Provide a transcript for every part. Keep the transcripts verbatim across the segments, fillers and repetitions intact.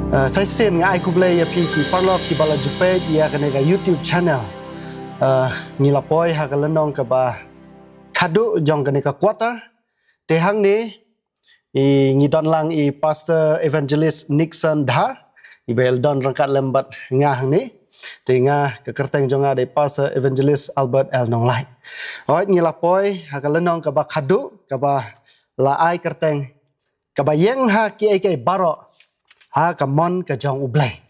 Uh, sa shisien nga ai khublei ïa phi ki paralok kiba la ju peit ïa kane ka YouTube channel. Uh, ngi la poi ha ka lynnong kaba khadduh jong kane ka quarter. Te hangne i ngi don lang i Pastor Evangelist Nixon Dhar, iba la don ryngkat lem bad nga hangne. Te nga, ka kyrteng jong nga dei Pastor Evangelist Albert L Nonglait. Hooid, ngi la poi ha ka lynnong kaba khadduh, kaba la ai kyrteng, kaba ïeng ha kiei kiei baroh ha ka mon ka jong U Blei.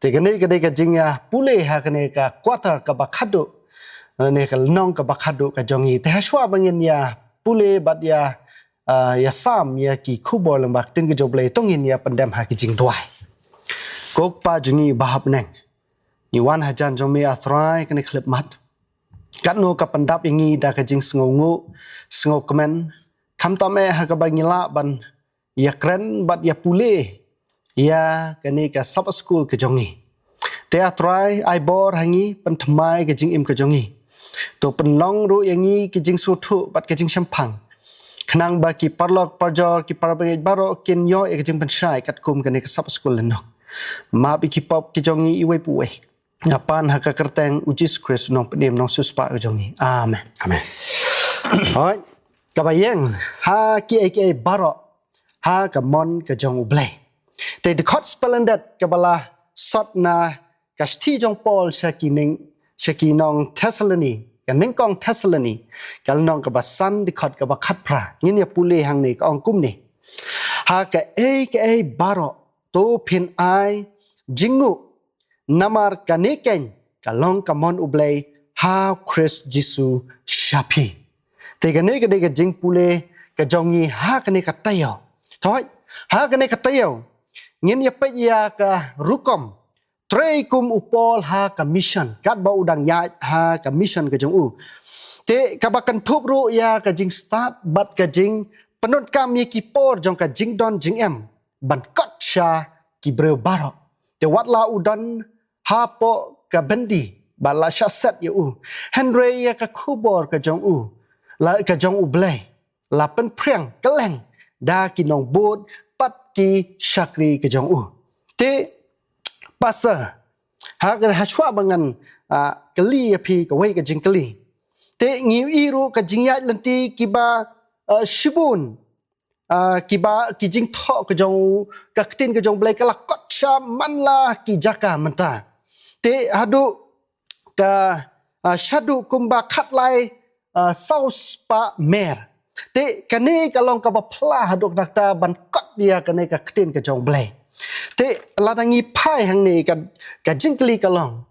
Te kane ka dei ka jingïapule ha kane ka quarter kaba khadduh, ne ka lynnong kaba khadduh ka jong ngi. Te hashwa ba ngin ïapule bad ïa, ah, ïasam ïa ki khubor lyngba ka ktien ka jong U Blei, to ngin ïa pyndem ha ki jingduwai. Ko Kpa jong ngi ba ha bneng, ngi wan hajan jong me, A Trai, kane ka khyllipmat. Katno ka pyndap ïa ngi da ka jingsngewnguh, sngewkmen, khamtam eh ha kaba ngi lah ban ïakren bad ïapule ïa kane ka Sabbath School ka jong ngi. Te A Trai, ai bor ha ngi, pynthymmai ka jingim ka jong ngi. To pynlong ruh ïa ngi ka jingsngewthuh bad ka jingshemphang, khnang ba ki paralok parajor, ki parabangeit baroh kin ïoh ïa ka jingpynshai katkum kane ka Sabbath School lynnong. Map ïa ki pop ki jong ngi iwei pa iwei. Nga pan ha ka kyrteng U Jisu Khrist, Nongpynim Nongsiewspah ka jong ngi. Amen. Amen. Hooid, kaba ïeng ha kiei kiei baroh ha ka mon ka jong U Blei. Te dkhot splendid kaba la sot na ka shithi jong Paul sha ki ning, sha ki nong Thessaloni, ka nyngkong Thessaloni, ka lynnong kaba san, dkhot kaba khatphra. Ngin ïapule hangne, ka ong kumne: Ha kaei kaei baroh to phin ai jingngooh, namar kane keiñ ka long ka mon U Blei ha Khrist Jisu sha phi. Te kane ka dei ka jingpule ka jong ngi ha kane ka taïew. Te hooid, ha kane ka taïew ngin ïa peit ïa ka rukom trei kum u Paul ha ka mission, katba u dang ïaid ha ka mission ka jong u. Te kaba kynthup ruh ïa ka jingstad bad ka jingpyndonkam ïa ki por jong ka jingdon jingem ban kot sha ki briew baroh. Te wat la u don hapoh ka byndi ba la shah set ïa u, hynrei ïa ka khubor ka jong u, la ka jong U Blei, la pynphriang kylleng da ki nongbud bad ki shakri ka jong u. Te Pastor, ha ka, hashwa ba ngan, ah, kylli ïa phi kawei ka jingkylli. Te ngi ïohi ruh ka jingïaid lynti kiba, ah, shibun, ah, kiba, ki jingthoh ka jong, ka ktien ka jong U Blei ka la kot sha man la ki jaka mynta. Te haduh ka, ah, shaduh kumba khatlai, ah, saw spah mer. Te kane ka long kaba phylla haduh katta ban kot ïa kane ka ktien ka jong U Blei. Te lada ngi phai hangne ka, ka jingkylli ka long,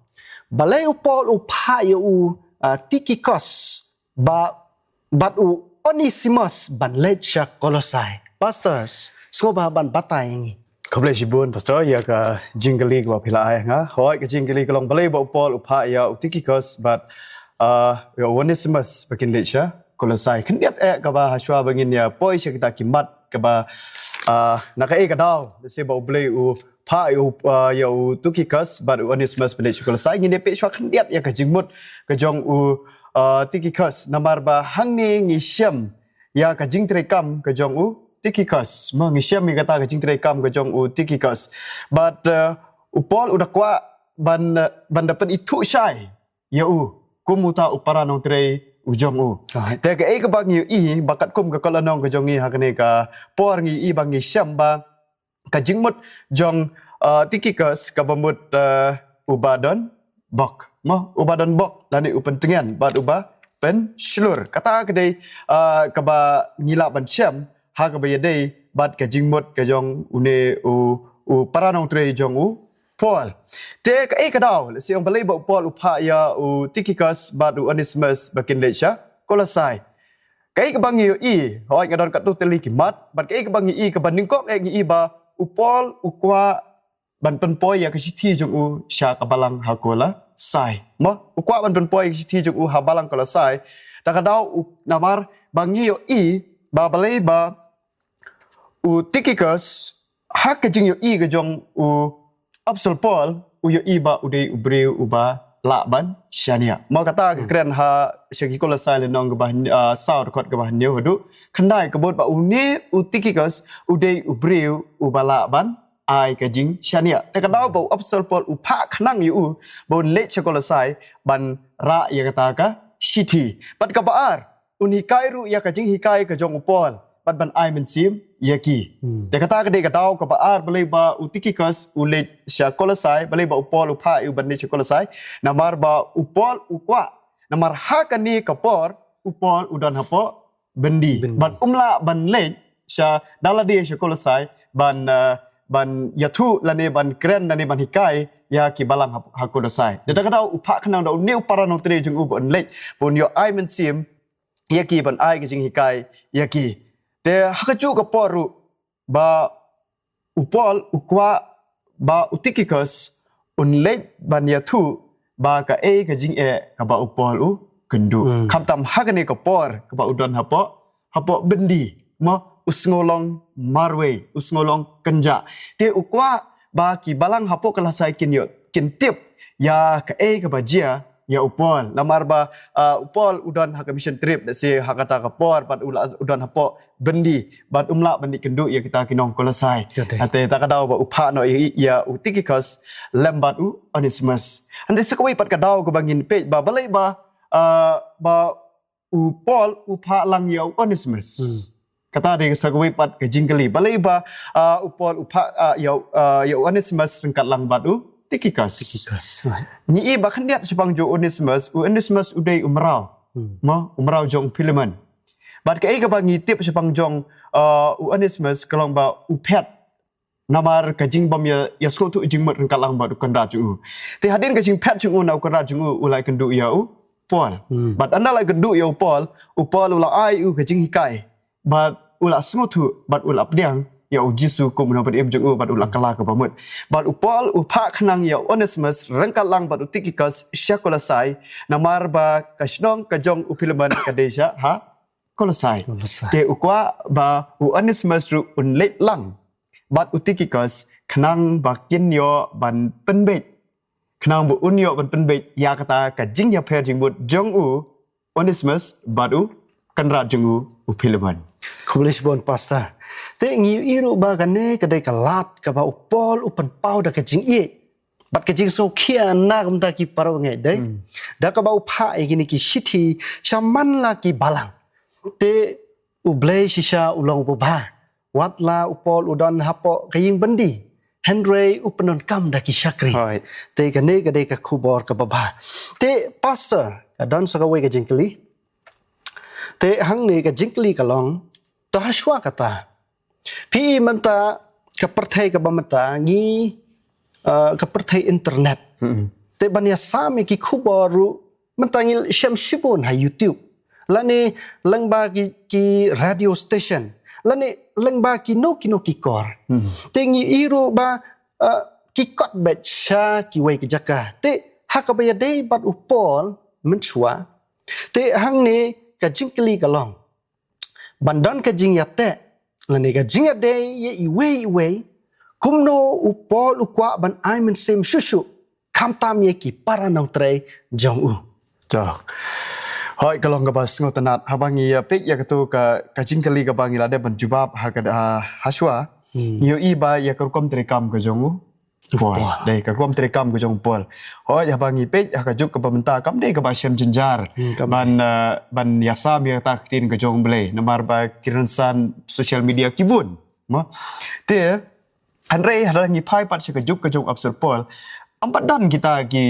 balei u Paul u phah ïa u, ah, Tychicus ba, bad u Onesimus ban leit sha Kolosai? Pastors, sngewbha ban batai ïa ngi. Khublei shibun Pastor ïa ka jingkylli kaba phi la ai ha nga. Hooid, ka jingkylli ka long balei ba u Paul u phah ïa u Tychicus bad, ah, ïa u Onesimus ba kin leit sha Kolosai. Khyndiat eh kaba hashwa ba ngin ïa poi sha kita ki mat kaba, ah, na kaei ka daw, lehse ba U Blei u phah ïa u, ah, ïa u Tychicus bad u Onesimus ban leit sha Kolosai, ngin ïa peit shwa khyndiat ïa ka jingmut ka jong u, ah, Tychicus, namar ba hangne ngi shem ïa ka jingtreikam ka jong u Tychicus. Mo, ngi shem ïa kata ka jingtreikam ka jong u Tychicus. Bad, eh, u Paul u da kwah ban, eh, ban da pynithuh shai ïa u kum uta u para nongtrei u jong u. Te kaei kaba ngi ïohi ba katkum ka kol lynnong ka jong ngi ha kane ka por, ngi ïohi ba ngi shem ba ka jingmut jong, uh, Tychicus kaba mut, uh, uba don bok. Mo, uba don bok lane u pyntngen bad uba pynshlur. Kata ka dei, uh, kaba ngi lah ban shem ha kaba ïadei bad ka jingmut ka jong une u, u para nongtrei jong u Paul. Te kaei ka daw, lehse ong balei ba u Paul u phah ïa u Tychicus bad u Onesimus ba kin leit sha Kolosai? Kaei kaba ngi ïohi, hooid nga don katto tylli ki mat, bad kaei kaba ngi ïohi, kaba nyngkong eh ngi ïohi ba u Paul u kwah ban pynpoi ïa ka shithi jong u sha ka balang ha Kolosai. Mo, u kwah ban pynpoi ïa ka shithi jong u ha balang Kolosai. Ta ka daw u, namar ba ngi ïohi ba balei ba u Tychicus, ha ka jingïohi ka jong u Apostol Paul, u ïohi ba u dei u briew uba lah ban shaniah. Mo, kata ka kren ha sha ki Kolosai lynnong kaba hynñiew, ah, saw, dkhot kaba hynñiew haduh khyndai, ka mut ba une u Tychicus u dei u briew uba lah ban ai ka jingshaniah. Te ka daw ba u apostol Paul u phah khnang ïa u ba un leit sha Kolosai ban rah ïa kata ka shithi. Bad kaba ar, un hikai ruh ïa ka jinghikai ka jong u Paul bad ban ai mynsiem ïa ki. Te kata ka dei ka daw kaba ar balei ba u Tychicus u leit sha Kolosai, balei ba u Paul u phah ïa u ban leit sha Kolosai. Namar ba u Paul u kwah, namar ha kane ka por u Paul u don hapoh byndi. Byndi. Bad um lah ban leit sha da lade sha Kolosai ban, eh, ban ïathuh lane ban kren lane ban hikai ïa ki balang ha, ha Kolosai. Da kata ka daw u phah khnang da une u para nongtrei jong u ba un leit, ba un ïoh ai mynsiem ïa ki, ban ai ka jinghikai ïa ki. Te ha kajuh ka por ruh ba u Paul u kwah ba u Tychicus un leit ban ïathuh ba kaei ka jingeh kaba u Paul u kynduh. Khamtam ha kane ka por kaba u don hapoh, hapoh byndi, mo, u sngew long marwei, u sngew long kynjah. Te u kwah ba ki balang hapoh Kolosai kin ïoh, kin tip ïa kaei kaba jia ïa u Paul. Namar ba, ah, u Paul u don ha ka mission trip, lehse ha kata ka por, bad u la, u don hapoh byndi, bad um lah ban leit kynduh ïa kita ki nong Kolosai. Ka dei. Te kata ka daw ba u phah noh ïa, ïa u Tychicus lem bad u Onesimus. Hynrei sa kawei pat ka daw kaba ngin peit ba balei ba, ah, ba u Paul u phah lang ïa u Onesimus. Kata dei sa kawei pat ka jingkylli. Balei ba, ah, u Paul u phah, ah, ïa u, ah, ïa u Onesimus ryngkat lang bad u Tychicus. Tychicus. Ngi i ba khyndiat shaphang jong u Onesimus, u Onesimus u dei u mraw. Mo, u mraw jong u Philemon. Bad kaei kaba ngi tip shaphang jong, ah, u Onesimus ka long ba u phet namar ka jingbym ïa, ïa sngewthuh jingmut ryngkat lang bad u kynrad jong u. Te hadien ka jingphet jong u na u kynrad jong u, u la kynduh ïa u Paul. Bad ynda la kynduh ïa u Paul, u Paul u la ai u ka jinghikai. Bad u la sngewthuh, bad u la pdiang ïa u Jisu kum u nongpynim jong u, bad u la kylla kaba mut. Bad u Paul u phah khnang ïa u Onesimus ryngkat lang bad u Tychicus sha Kolosai, namar ba ka shnong ka jong u Philemon ka dei sha ha Kolosai. Kolosai. Te u kwah ba u Onesimus ruh un leit lang bad u Tychicus khnang ba kin ïoh ban pynbeit, khnang ba un ïoh ban pynbeit ïa kata ka jingïapher jingmut jong u Onesimus bad u kynrad jong u, u Philemon. Khublei shibun Pastor. Te ngi i ruh ba kane ka dei ka lad kaba u Paul u pynpaw da ka jingïeit bad ka jingsngewkhia na ka bynta ki para bangeit, dei. Da kaba u phah ïa kine ki shithi sha man la ki balang. Te U Blei shisha u long uba bha. Wat la u Paul u don hapoh ka ïing byndi, hynrei u pyndonkam da ki shakri. Hooid. Te kane ka dei ka khubor kaba bha. Te Pastor, ka don sa kawei ka jingkylli. Te hangne ka jingkylli ka long, to hashwa kata, phi i mynta ka pyrthei kaba mynta ngi, uh, ka pyrthei internet. Te ban ïasam ïa ki khubor ruh mynta ngi shem shibun ha YouTube, lane lyngba ki, ki radio station, lane lyngba kino kino ki kor. Te ngi i ruh ba, uh, ki kot beit sha kiwei ki jaka. Te ha kaba ïadei bad u Paul mynshuwa, te hangne ka jingkylli ka long, ban don ka jingïateh lane ka jingïadei ïa iwei iwei, kumno u Paul u kwah ban ai mynsiem shuh shuh, khamtam ïa ki para nongtrei jong u. Hooid, ka long kaba sngewtynnat. Haba ngi ïa peit ïa katu ka, ka jingkylli kaba ngi la dep ban jubab ha ka, ha, hashwa, ngi ïohi ba ïa ka rukom treikam ka jong u Paul. Dei ka rukom treikam ka jong u Paul. Hooid, haba ngi peit ha ka juk kaba mynta kam dei kaba shem jynjar ban, eh, ban ïasam ïa kata ka ktien ka jong u Blei, namar ba ki rynsan social media ki bun. Mo? Te hynrei haba ngi phai pat sha ka juk ka jong u Apostol Paul, ym pat don kita ki,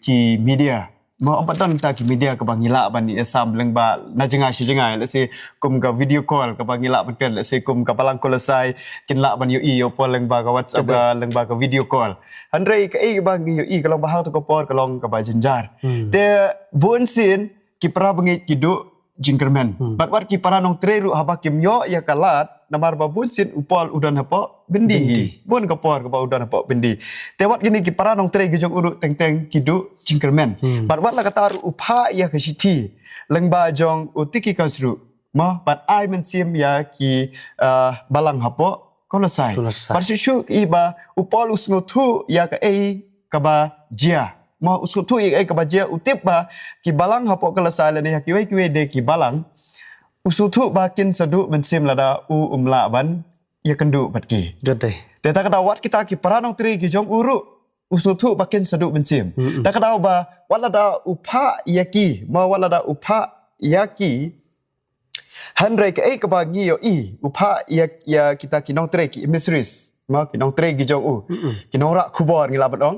ki media. Mo, ym pat don kita ki media kaba ngi lah ban ïasam lyngba na jngai sha jngai, lehse kum ka video call kaba ngi lah ban kren, lehse kum ka balang Kolosai kin lah ban ïohi ïa u Paul lyngba ka WhatsApp, ka, lyngba ka video call. Hynrei kaei kaba ngi ïohi ka long ba ha katu ka por ka long kaba jynjar. Te bunsien ki para bangeit ki duh jingkyrmen. Bad wat ki para nongtrei ruh haba kim ïoh ïa ka lad, namar ba bunsien u Paul u don hapoh byndi. Bun ka por kaba u don hapoh byndi. Te wat kine ki para nongtrei ki jong u ruh teng teng ki duh jingkyrmen. Bad wat la kata ruh u phah ïa ka shithi lyngba jong u Tychicus ruh, mo, bad ai mynsiem ïa ki, eh, balang hapoh Kolosai. Bad shuh shuh i ba u Paul u sngewthuh ïa kaei kaba jia. Mo, u sngewthuh ïa kaei kaba jia, u tip ba ki balang hapoh Kolosai lane ha kiwei kiwei de ki balang, u sngewthuh ba kin sa duh mynsiem lada u um lah ban ïakynduh bad ki. Te ta ka daw wat kita ki para nongtrei ki jong u ruh u sngewthuh ba kin sa duh mynsiem. Ta ka daw ba wat lada u phah ïa ki, ma wat lada u phah ïa ki, hynrei kaei kaba ngi ïohi, u phah ïa, ïa kita ki nongtrei, ki emissaries, ma ki nongtrei ki jong u, ki nongrah khubor ngi lah ban ong.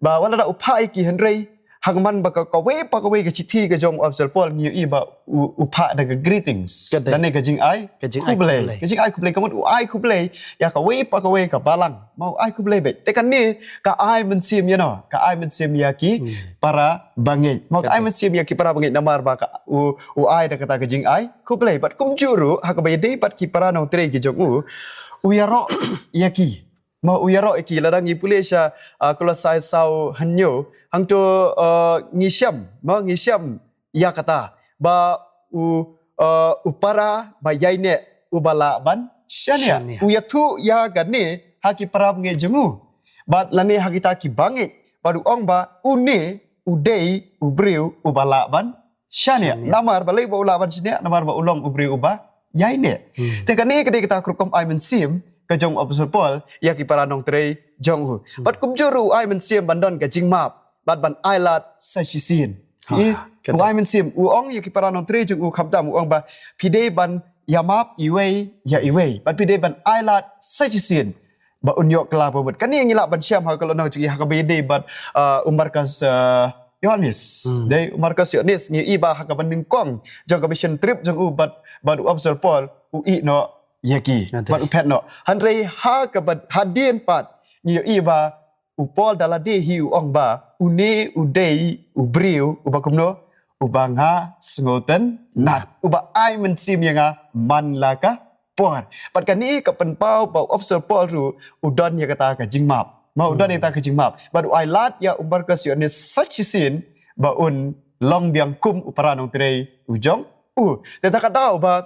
Ba wat lada u phah ïa ki, hynrei hangman ba ka, kawei pa kawei ka shithi ka jong u Apostol Paul ngi ïohi ba u, u phah da ka greetings. Lane ka jingai khublei. Ka jingai khublei, ka mut u ai khublei ïa kawei pa kawei ka balang. Ma u ai khublei beit. Te kane ka ai mynsiem ïa no, ka ai mynsiem ïa ki para bangeit. Ma ka ai mynsiem ïa ki para bangeit namar ba ka, u, u ai da kata ka jingai khublei. Bad kumjuh ruh ha kaba ïadei bad ki para nongtrei ki jong u, u ïaroh ïa ki. Ma u ïaroh ïa ki, lada ngi pule sha, ah, Kolosai saw hynñiew, hangto, ah, ngi shem, ma ngi shem ïa kata ba u, ah, u para ba ïaineh uba lah ban shaniah. U ïathuh ïa kane ha ki para bangeit jong u, bad lane ha kita ki bangeit, bad u ong ba une u dei u briew uba lah ban shaniah. Namar balei ba u lah ban shaniah? Namar ba u long u briew uba ïaineh. Te kane ka dei kata ka rukom ai mynsiem ka jong u Apostol Paul ïa ki para nongtrei jong u. Bad kumjuh ruh u ai mynsiem ban don ka jingmap bad ban ailad sa shisien. U ai mynsiem, u ong ïa ki para nongtrei jong u, khamtam u ong ba phi dei ban ïamap iwei ïa iwei bad phi dei ban ailad sa shisien ba un ïoh kylla ba mut. Kane ngi lah ban shem ha ka lynnong jong ngi ha kaba ïadei bad, ah, u Markus, ah, Ïohannis. Dei u Markus Ïohannis, ngi ïohi ba ha kaba nyngkong jong ka mission trip jong u bad, bad u Apostol Paul, u ïeh noh ïa ki bad u phet noh. Hynrei ha kaba hadien pat ngi ïohi ba u Paul da lade hi u ong ba une u dei u briew uba kumno, uba nga sngewtynnad, uba ai mynsiem ïa nga man la ka por. Bad kane ka pynpaw ba u Apostol Paul ruh u don ïa kata ka jingmap. Ma u don ïa kata ka jingmap. Bad u ailad ïa u Markus Ïohannis sa shisien ba un long biang kum u para nongtrei u jong u. Te ta ka daw ba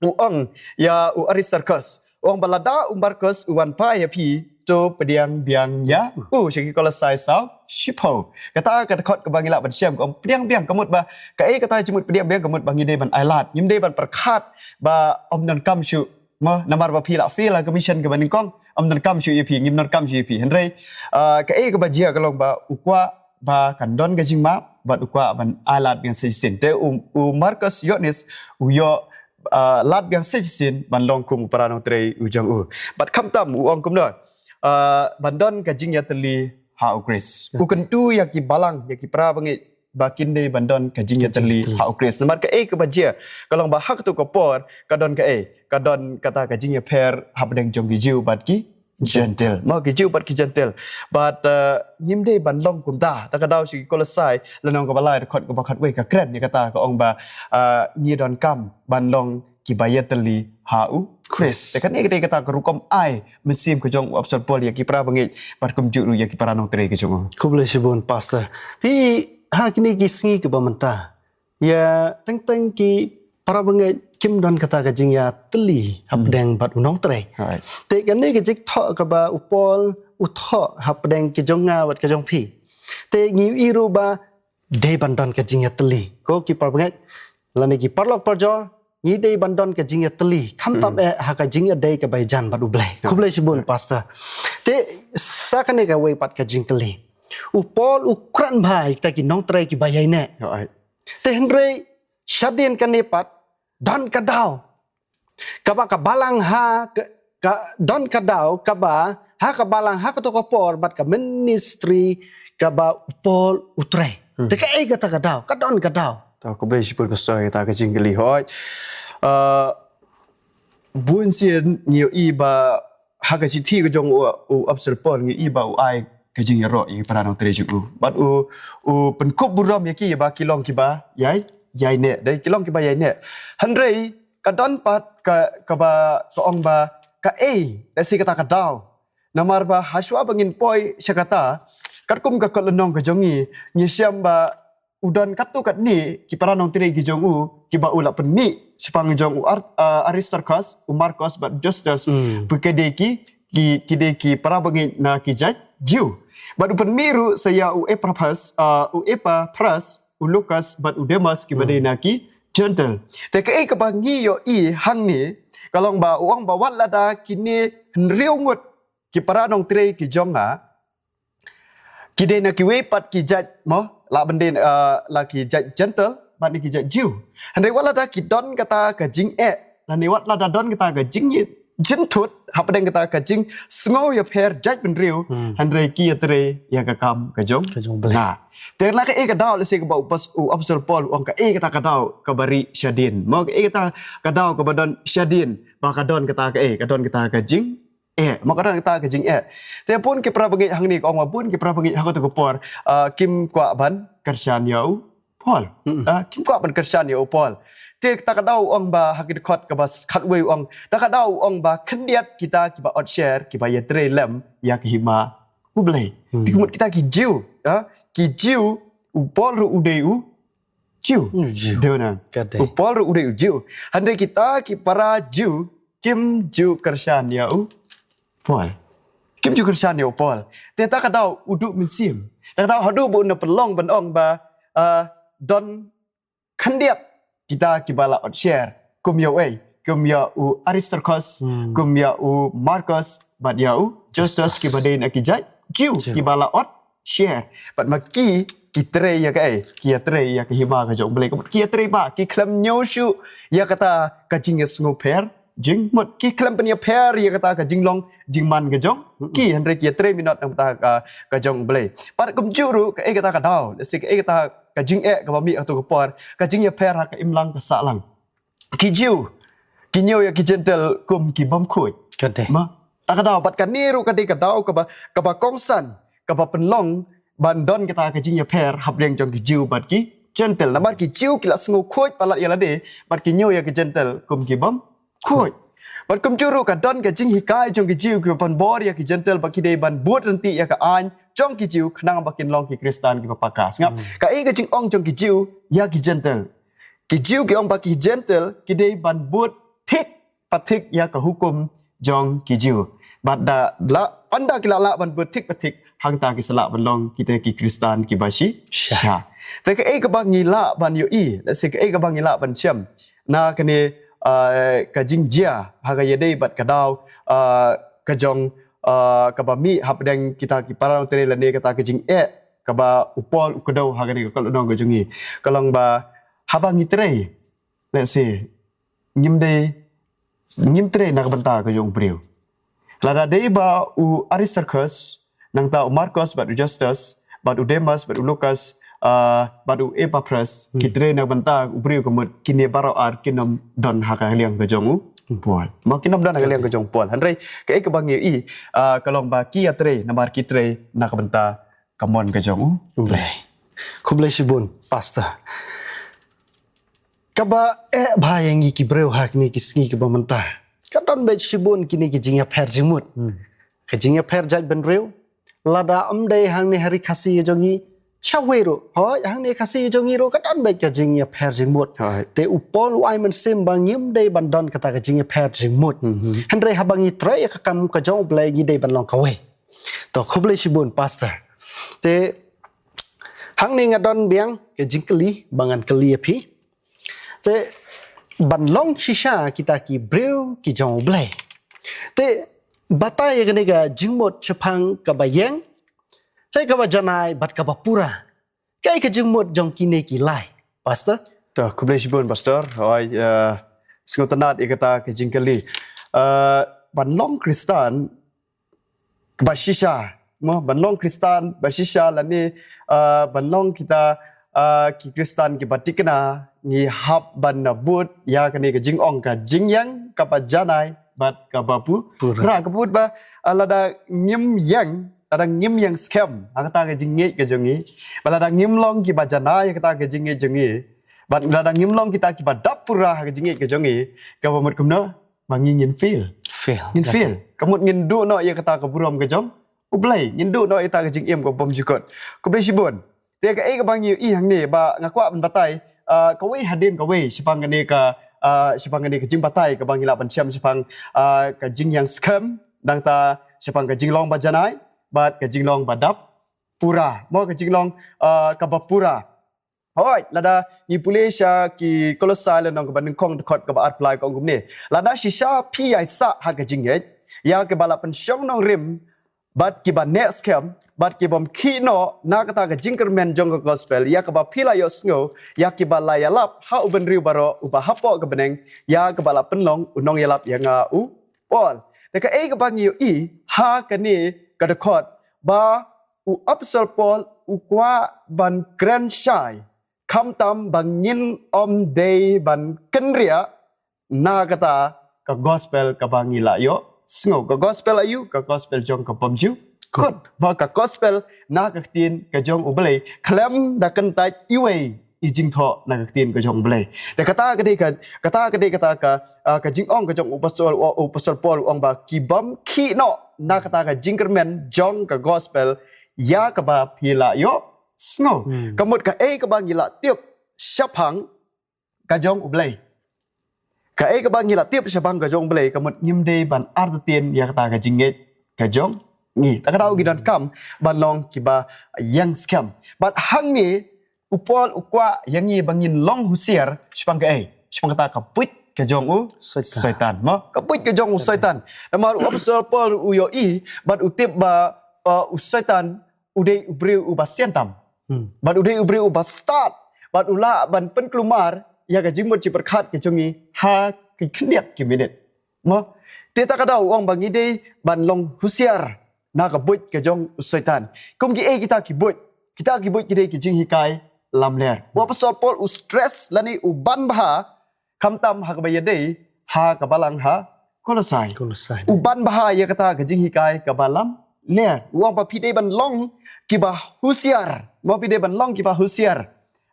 u ong ïa u Aristarkhus, u ong ba lada u Markus u wan phai ïa phi, to pdiang biang ïa u. Sha ki Kolosai saw shiphew. Kata ka dkhot kaba ngi lah ban shem, ka ong pdiang biang, ka mut ba kaei kata jingmut pdiang biang? Ka mut ba ngi dei ban ailad, ngim dei ban pyrkhat ba ym donkam shuh. Mo, namar ba phi la fail ha ka mission kaba nyngkong, ym donkam shuh ïa phi, ngim donkam shuh ïa phi. Hynrei, ah, kaei kaba jia ka long ba u kwah ba kan don ka jingmap bad u kwah ban ailad biang sa shisien. Te u, u Markus Ïohannis u ïoh, ah, lad biang sa shisien ban long kum u para nongtrei u jong u. Bad khamtam u ong kumno, ah, ban don ka jingïatylli ha u Khrist. U kyntu ïa ki balang, ïa ki para bangeit ba kin dei ban don ka jingïatylli ha u Khrist. Namar kaei kaba jia ka long ba ha kato ka por ka don kaei, ka don kata ka jingïapher hapdeng jong ki Jiw bad ki Jentil. Mo, ki Jiw bad ki Jentil. Bad, eh, ngim dei ban long kumta. Ta ka daw sha ki Kolosai lynnong kaba lai, dkhot kaba khatwei ka kren ïa kata, ka ong ba, eh, ngi donkam ban long kiba ïatylli ha u Khrist. Te kane ka dei kata ka rukom ai mynsiem ka jong u Apostol Paul ïa ki para bangeit bad kumjuh ruh ïa ki para nongtrei ka jong u. Khublei shibun Pastor. Phi, ha kine ki sngi kiba mynta, ïa teng teng ki para bangeit kim don kata ka jingïatylli hapdeng bad u nongtrei. Te kane ka jingthoh kaba u Paul u thoh hapdeng ka jong nga bad ka jong phi. Te ngi ïohi ruh ba dei ban don ka jingïatylli. Ko ki para bangeit, lane ki paralok parajor, ngi dei ban don ka jingïatylli khamtam eh ha ka jingïadei kaba ïajan bad u Blei. Khublei shibun Pastor. Te sa kane kawei pat ka jingkylli. U Paul u kren bha ïa kita ki nongtrei kiba ïaineh. Te hynrei shadien kane pat don ka daw kaba ka balang ha ka, ka don ka daw kaba ha ka balang ha kato ka por bad ka ministry kaba u Paul u trei. Te kaei kata ka daw, ka don ka daw. To, khublei shibun Pastor ïa kata ka jingkylli, hooid. Ah, bun sien ngi ïohi ba ha ka shithi ka jong u, u Apostol Paul ngi ïohi ba u ai ka jingïaroh ïa ki para nongtrei jong u. Bad u, u pynkup burom ïa ki ba ki long kiba ïai, ïaineh. Dei ki long kiba ïaineh. Hynrei ka don pat ka, kaba ka ong ba kaei, lehse kata ka daw. Namar ba hashwa ba ngin poi sha kata, katkum ka kot lynnong ka jong ngi, ngi shem ba u don katto katne ki para nongtrei ki jong u kiba u la pynmih shaphang jong u Ar-, ah, Aristarkhus, u Markus bad Justus, ba ki dei ki, ki, ki dei ki para bangeit na ki jait Jiw. Bad u pynmih ruh sa ïa u Epaphras, ah, u Epaphras, u Lukas bad u Demas kiba dei na ki Jentil. Te kaei kaba ngi ïohi hangne, Ka long ba u ong ba wat lada kine hynriew ngut ki para nongtrei ki jong nga ki dei na kiwei pat ki jait, mo, la ban dei, eh, la ki jait Gentile bad na ki jait Jew. Hynrei wat lada ki don kata ka jingeh, lane wat lada don kata ka jingïeit jingthut hapdeng kata ka jingsngew ïapher jait bynriew, hmm, hynrei ki ïatrei ïa ka kam ka jong, ka jong U Blei. Nga. Te na kaei ka daw, lehse kaba u pas-, u Apostol Paul u ong kaei kata ka daw kaba rieh shadien, mo, kaei kata ka daw kaba don shadien ba ka don kata kaei, ka don kata ka jing eh, mo, ka don kata ka jingeh. Te bun ki para bangeit hangne, ka ong ba bun ki para bangeit ha kato ka por, ah, kim kwah ban kyrshan ïa u Paul. Mm-mm. Ah, kim kwah ban kyrshan ïa u Paul. Te kata ka daw u ong ba ha ki dkhot kaba s-, khatwei u ong, kata ka daw u ong ba khyndiat kita kiba ot sher, kiba ïatrei lem ïa ka hima U Blei. Hmm. Te ka mut kita ki Jew, ah, ki Jew, u Paul ruh u dei u Jew. U Jew. Dei u nang. Ka dei. U Paul ruh u dei u Jew. Hynrei kita ki para Jew kim ju kyrshan ïa u Paul. Kim ju kyrshan ïa u Paul. Te kata ka daw u duh mynsiem. Kata ka daw haduh ba un pynlong ban ong ba, ah, don khyndiat kita kiba la ot sher. Kum ïa u ei, kum ïa u Aristarchus, hmm, kum ïa u Marcus, bad ïa u Justus, Justus, kiba dei na ki jait Jew, Jew, kiba la ot sher. Bad ma ki, ki trei ïa kaei, ki ïatrei ïa ka hima ka jong U Blei. Ki ïatrei ba ki khlem ñiew shuh ïa kata ka jingïasngewpher jingmut, ki khlem pynïapher ïa kata ka jinglong jingman ka jong, mm-mm, ki, hynrei ki ïatrei minot na ka bynta ka, ka jong U Blei. Bad kumjuh ruh kaei kata ka daw, lehse kaei kata ka jingeh kaba mih ha kato ka por, ka jingïapher ha ka imlang ka sahlang. Ki Jew ki ñiew ïa ki Gentile kum ki bym khuid. Ka dei. Ma, kata ka daw, bad kane ruh ka dei ka daw kaba, kaba kongsan, kaba pynlong ban don kata ka jingïapher hapdeng jong ki Jew bad ki Gentile. Namar ki Jew ki la sngew khuid palat ïa lade, bad ki ñiew ïa ki Gentile kum ki bym khuid. Bad kumjuh ruh ka don ka jinghikai jong ki Jew kiba pynbor ïa ki Gentile ba ki dei ban bud ryntih ïa ka aiñ jong ki Jew khnang ba kin long ki Khristan kiba paka. Sngap, hmm, kaei ka jingong jong ki Jew ïa ki Gentile. Ki Jew ki ong ba ki Gentile ki dei ban bud thik pathik ïa ka hukum jong ki Jew. Bad da la, ynda ki la lah ban bud thik pathik, hangta ki sa lah ban long kita ki Khristan kiba shi, sha, sha. Te kaei kaba ngi lah ban ïohi, lehse kaei kaba ngi lah ban shem na kane, ah, ka jingjia ha ka ïadei bad ka daw, ah, ka jong, ah, kaba mih hapdeng kita ki para nongtrei lane kata ka jingeh kaba u Paul u kdew ha kane ka lynnong ka jong ngi. Ka long ba haba ngi trei, lehse, ngim dei, ngim trei na ka bynta ka jong u briew. Lada dei ba u Aristarchus, nangta u Marcus bad u Justus, bad u Demas bad u Lukas, ah, bad u Epaphras, hmm, ki trei na ka bynta u briew, ka mut kine baroh ar kin ym don ha ka liang ka jong u Paul. Ma, kin ym don ha ka liang ka jong u Paul. Hynrei kaei kaba ngi ïohi, ah, ka long ba ki ïatrei namar ki trei na ka bynta ka mon ka jong u Blei. Khublei shibun, Pastor. Kaba eh bha ïa ngi ki briew ha kine ki sngi kiba mynta, ka don beit shibun kine ki jingïapher jingmut. Hmm. Ka jingïapher jait bynriew, lada ym dei hangne ha ri Khasi ka jong ngi, shawei ruh, hooid, hangne Khasi ka jong ngi ruh ka don beit ka jingïapher jingmut. Hooid. Te u Paul u ai mynsiem ba ngim dei ban don kata ka jingïapher jingmut. Mhm. Hynrei haba ngi trei ïa ka kam ka jong u Blei ngi dei ban long kawei. To, khublei shibun, Pastor. Te hangne nga don biang ka jingkylli ba ngan kylli ïa phi. Te ban long shisha kita ki briew ki jong u Blei, te batai ïa kane ka jingmut shaphang kaba ïeng, te kaba janai bad kaba pura. Kaei ka jingmut jong kine ki lai, Pastor? To, khublei shibun, Pastor. Hooid, eh, sngewtynnad ïa kata ka jingkylli. Eh, ban long Khristan ba shisha, mo, ban long Khristan ba shisha lane, eh, ban long kita, eh, ki Khristan kiba thikna, ngi hap ban bud ïa kane ka jingong ka jingïeng, kaba janai bad kaba pu-, pura, kaba bud ba, eh, lada ngim ïeng, lada ngim ïeng skhem ha kata ka jingngeit ka jong ngi, ba lada ngim long kiba janai ha kata ka jingngeit jong ngi, bad lada ngim long kita kiba dap pura ha ka jingngeit ka jong ngi, kaba mut kumno? Ba ngi ngin fail. Fail. Ngin fail. Ka mut ngin duh noh ïa kata ka burom ka jong u Blei. Ngin duh noh ïa kata ka jingim kaba bymjukut. Khublei shibun. Te kaei kaba ngi ïohi hangne ba nga kwah ban batai, ah, kawei hadien kawei shaphang kane ka, ah, shaphang kane ka jingbatai kaba ngi lah ban shem shaphang, ah, ka jingïeng skhem, nangta shaphang ka jinglong ba janai bad ka jinglong ba dap pura. Mo, ka jinglong, ah, kaba pura. Hooid, lada ngi pule sha ki Kolosai lynnong kaba nyngkong dkhot kaba arphew lai ka ong kumne. Lada shisha phi ïai sah ha ka jingngeit ïa kiba la pynshong nongrim bad kiba neh skhem bad ki bym khih noh na kata ka jingkyrmen jong ka gospel ïa kaba phi la ïohsngew ïa kiba la ïalap ha u bynriew baroh uba hapoh ka bneng ïa kaba la pynlong u nongïalap ïa nga u Paul. Te kaei kaba ngi ïohi ha kane ka dkhot ba u Apostol Paul u kwah ban kren shai khamtam ba ngin ym dei ban kynriah na kata ka gospel kaba ngi la ïohsngew. Ka gospel aïu? Ka gospel jong ka bym ju kut. Ba ka gospel na ka ktien ka jong U Blei, khlem da kyntait iwei i jingthoh na ka ktien ka jong U Blei. Te kata ka dei ka, kata ka dei kata ka, ah, ka jingong ka jong u Apostol, u Apostol Paul u ong ba ki bym khih noh na kata ka jingkyrmen jong ka gospel ïa kaba phi la ïohsngew. Hmm. Ka mut kaei kaba ngi la tip shaphang ka jong U Blei. Kaei kaba ngi la tip shaphang ka jong U Blei, ka mut ngim dei ban artatien ïa kata ka jingngeit ka jong ngi. Ta ka daw ngi donkam ban long kiba ïeng skhem. Bad hangne u Paul u kwah ïa ngi ba ngin long husiar shaphang kaei? Shaphang kata ka buit ka jong u Soitan. Soitan. Mo, ka buit ka jong u Soitan. Namar u Apostol Paul u ïohi bad u tip ba, uh, u Soitan u dei u briew uba sian tam. Hmm. Bad u dei u briew uba stad. Bad u lah ban pynkulmar ïa ka jingmut jingpyrkhat ka jong ngi ha ki khyndiat ki minit. Mo, te ta ka daw u ong ba ngi dei ban long husiar na ka buit ka jong u Soitan. Kum kiei kita ki buit? Kita ki buit ki dei ki jinghikai lamler. U Apostol Paul u stress lane u ban bha khamtam ha kaba ïadei ha ka balang ha Kolosai. Kolosai. U ban bha ïa kata ka jinghikai kaba lamler. U ong ba phi dei ban long kiba husiar. Mo, phi dei ban long kiba husiar.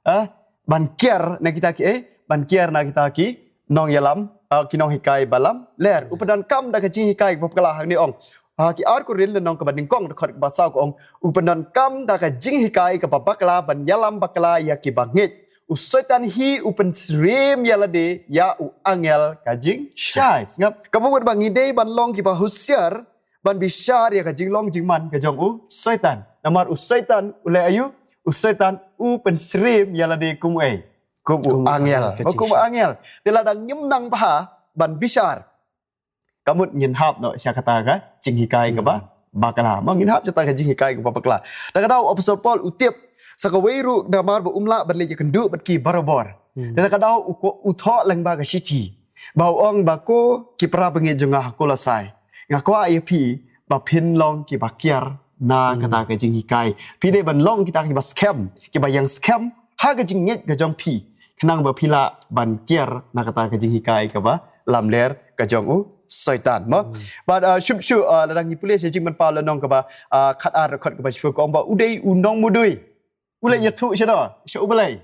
Ah, ban kiar na kita ki, eh, ban kiar na kita ki nongïalam, ah, ki nonghikai ba lamler. U pyndonkam da ka jinghikai ba bakla hangne ong. Ha ki ar Korinth lynnong kaba nyngkong dkhot kaba saw ka ong. U pyndonkam da ka jinghikai kaba bakla ban ïalam bakla ïa kiba ngeit. U Soitan hi u pynsyriem ïa lade ïa u angel ka jingshai. Sngap. Kaba mut ba ngi dei ban long kiba husiar ban bishar ïa ka jinglong jingman ka jong u Soitan. Namar u Soitan u leh aïu? U Soitan u pynsyriem ïa lade kum u ei? Kum u angel. Kum u angel. Te lada ngim nang bha ban bishar, ka mut ngin hap noh sha kata ka jinghikai kaba bakla. Mo, ngin hap sha kata ka jinghikai kaba bakla. Ta ka daw u Apostol Paul u tip sa kawei ruh namar ba um lah ban leit ïakynduh bad ki barabor. Hmm. Te ta ka daw u ko-, u thoh lyngba ka shithi ba u ong ba ko ki para bangeit jong nga ha Kolosai, nga kwah ïa phi ba phin long kiba kiar na kata ka jinghikai. Phi dei ban long kita kiba skhem, kiba ïeng skhem ha ka jingngeit ka jong phi, khnang ba phi lah ban kiar na kata ka jinghikai kaba lamler ka jong u Soitan. Mo, bad, uh, shuh shuh, uh, lada ngi pule sha Jingmut Paul lynnong kaba, uh, khatar dkhot kaba shiphew ka ong ba u dei u nongmudui. U leh ïathuh sha no, sha U Blei.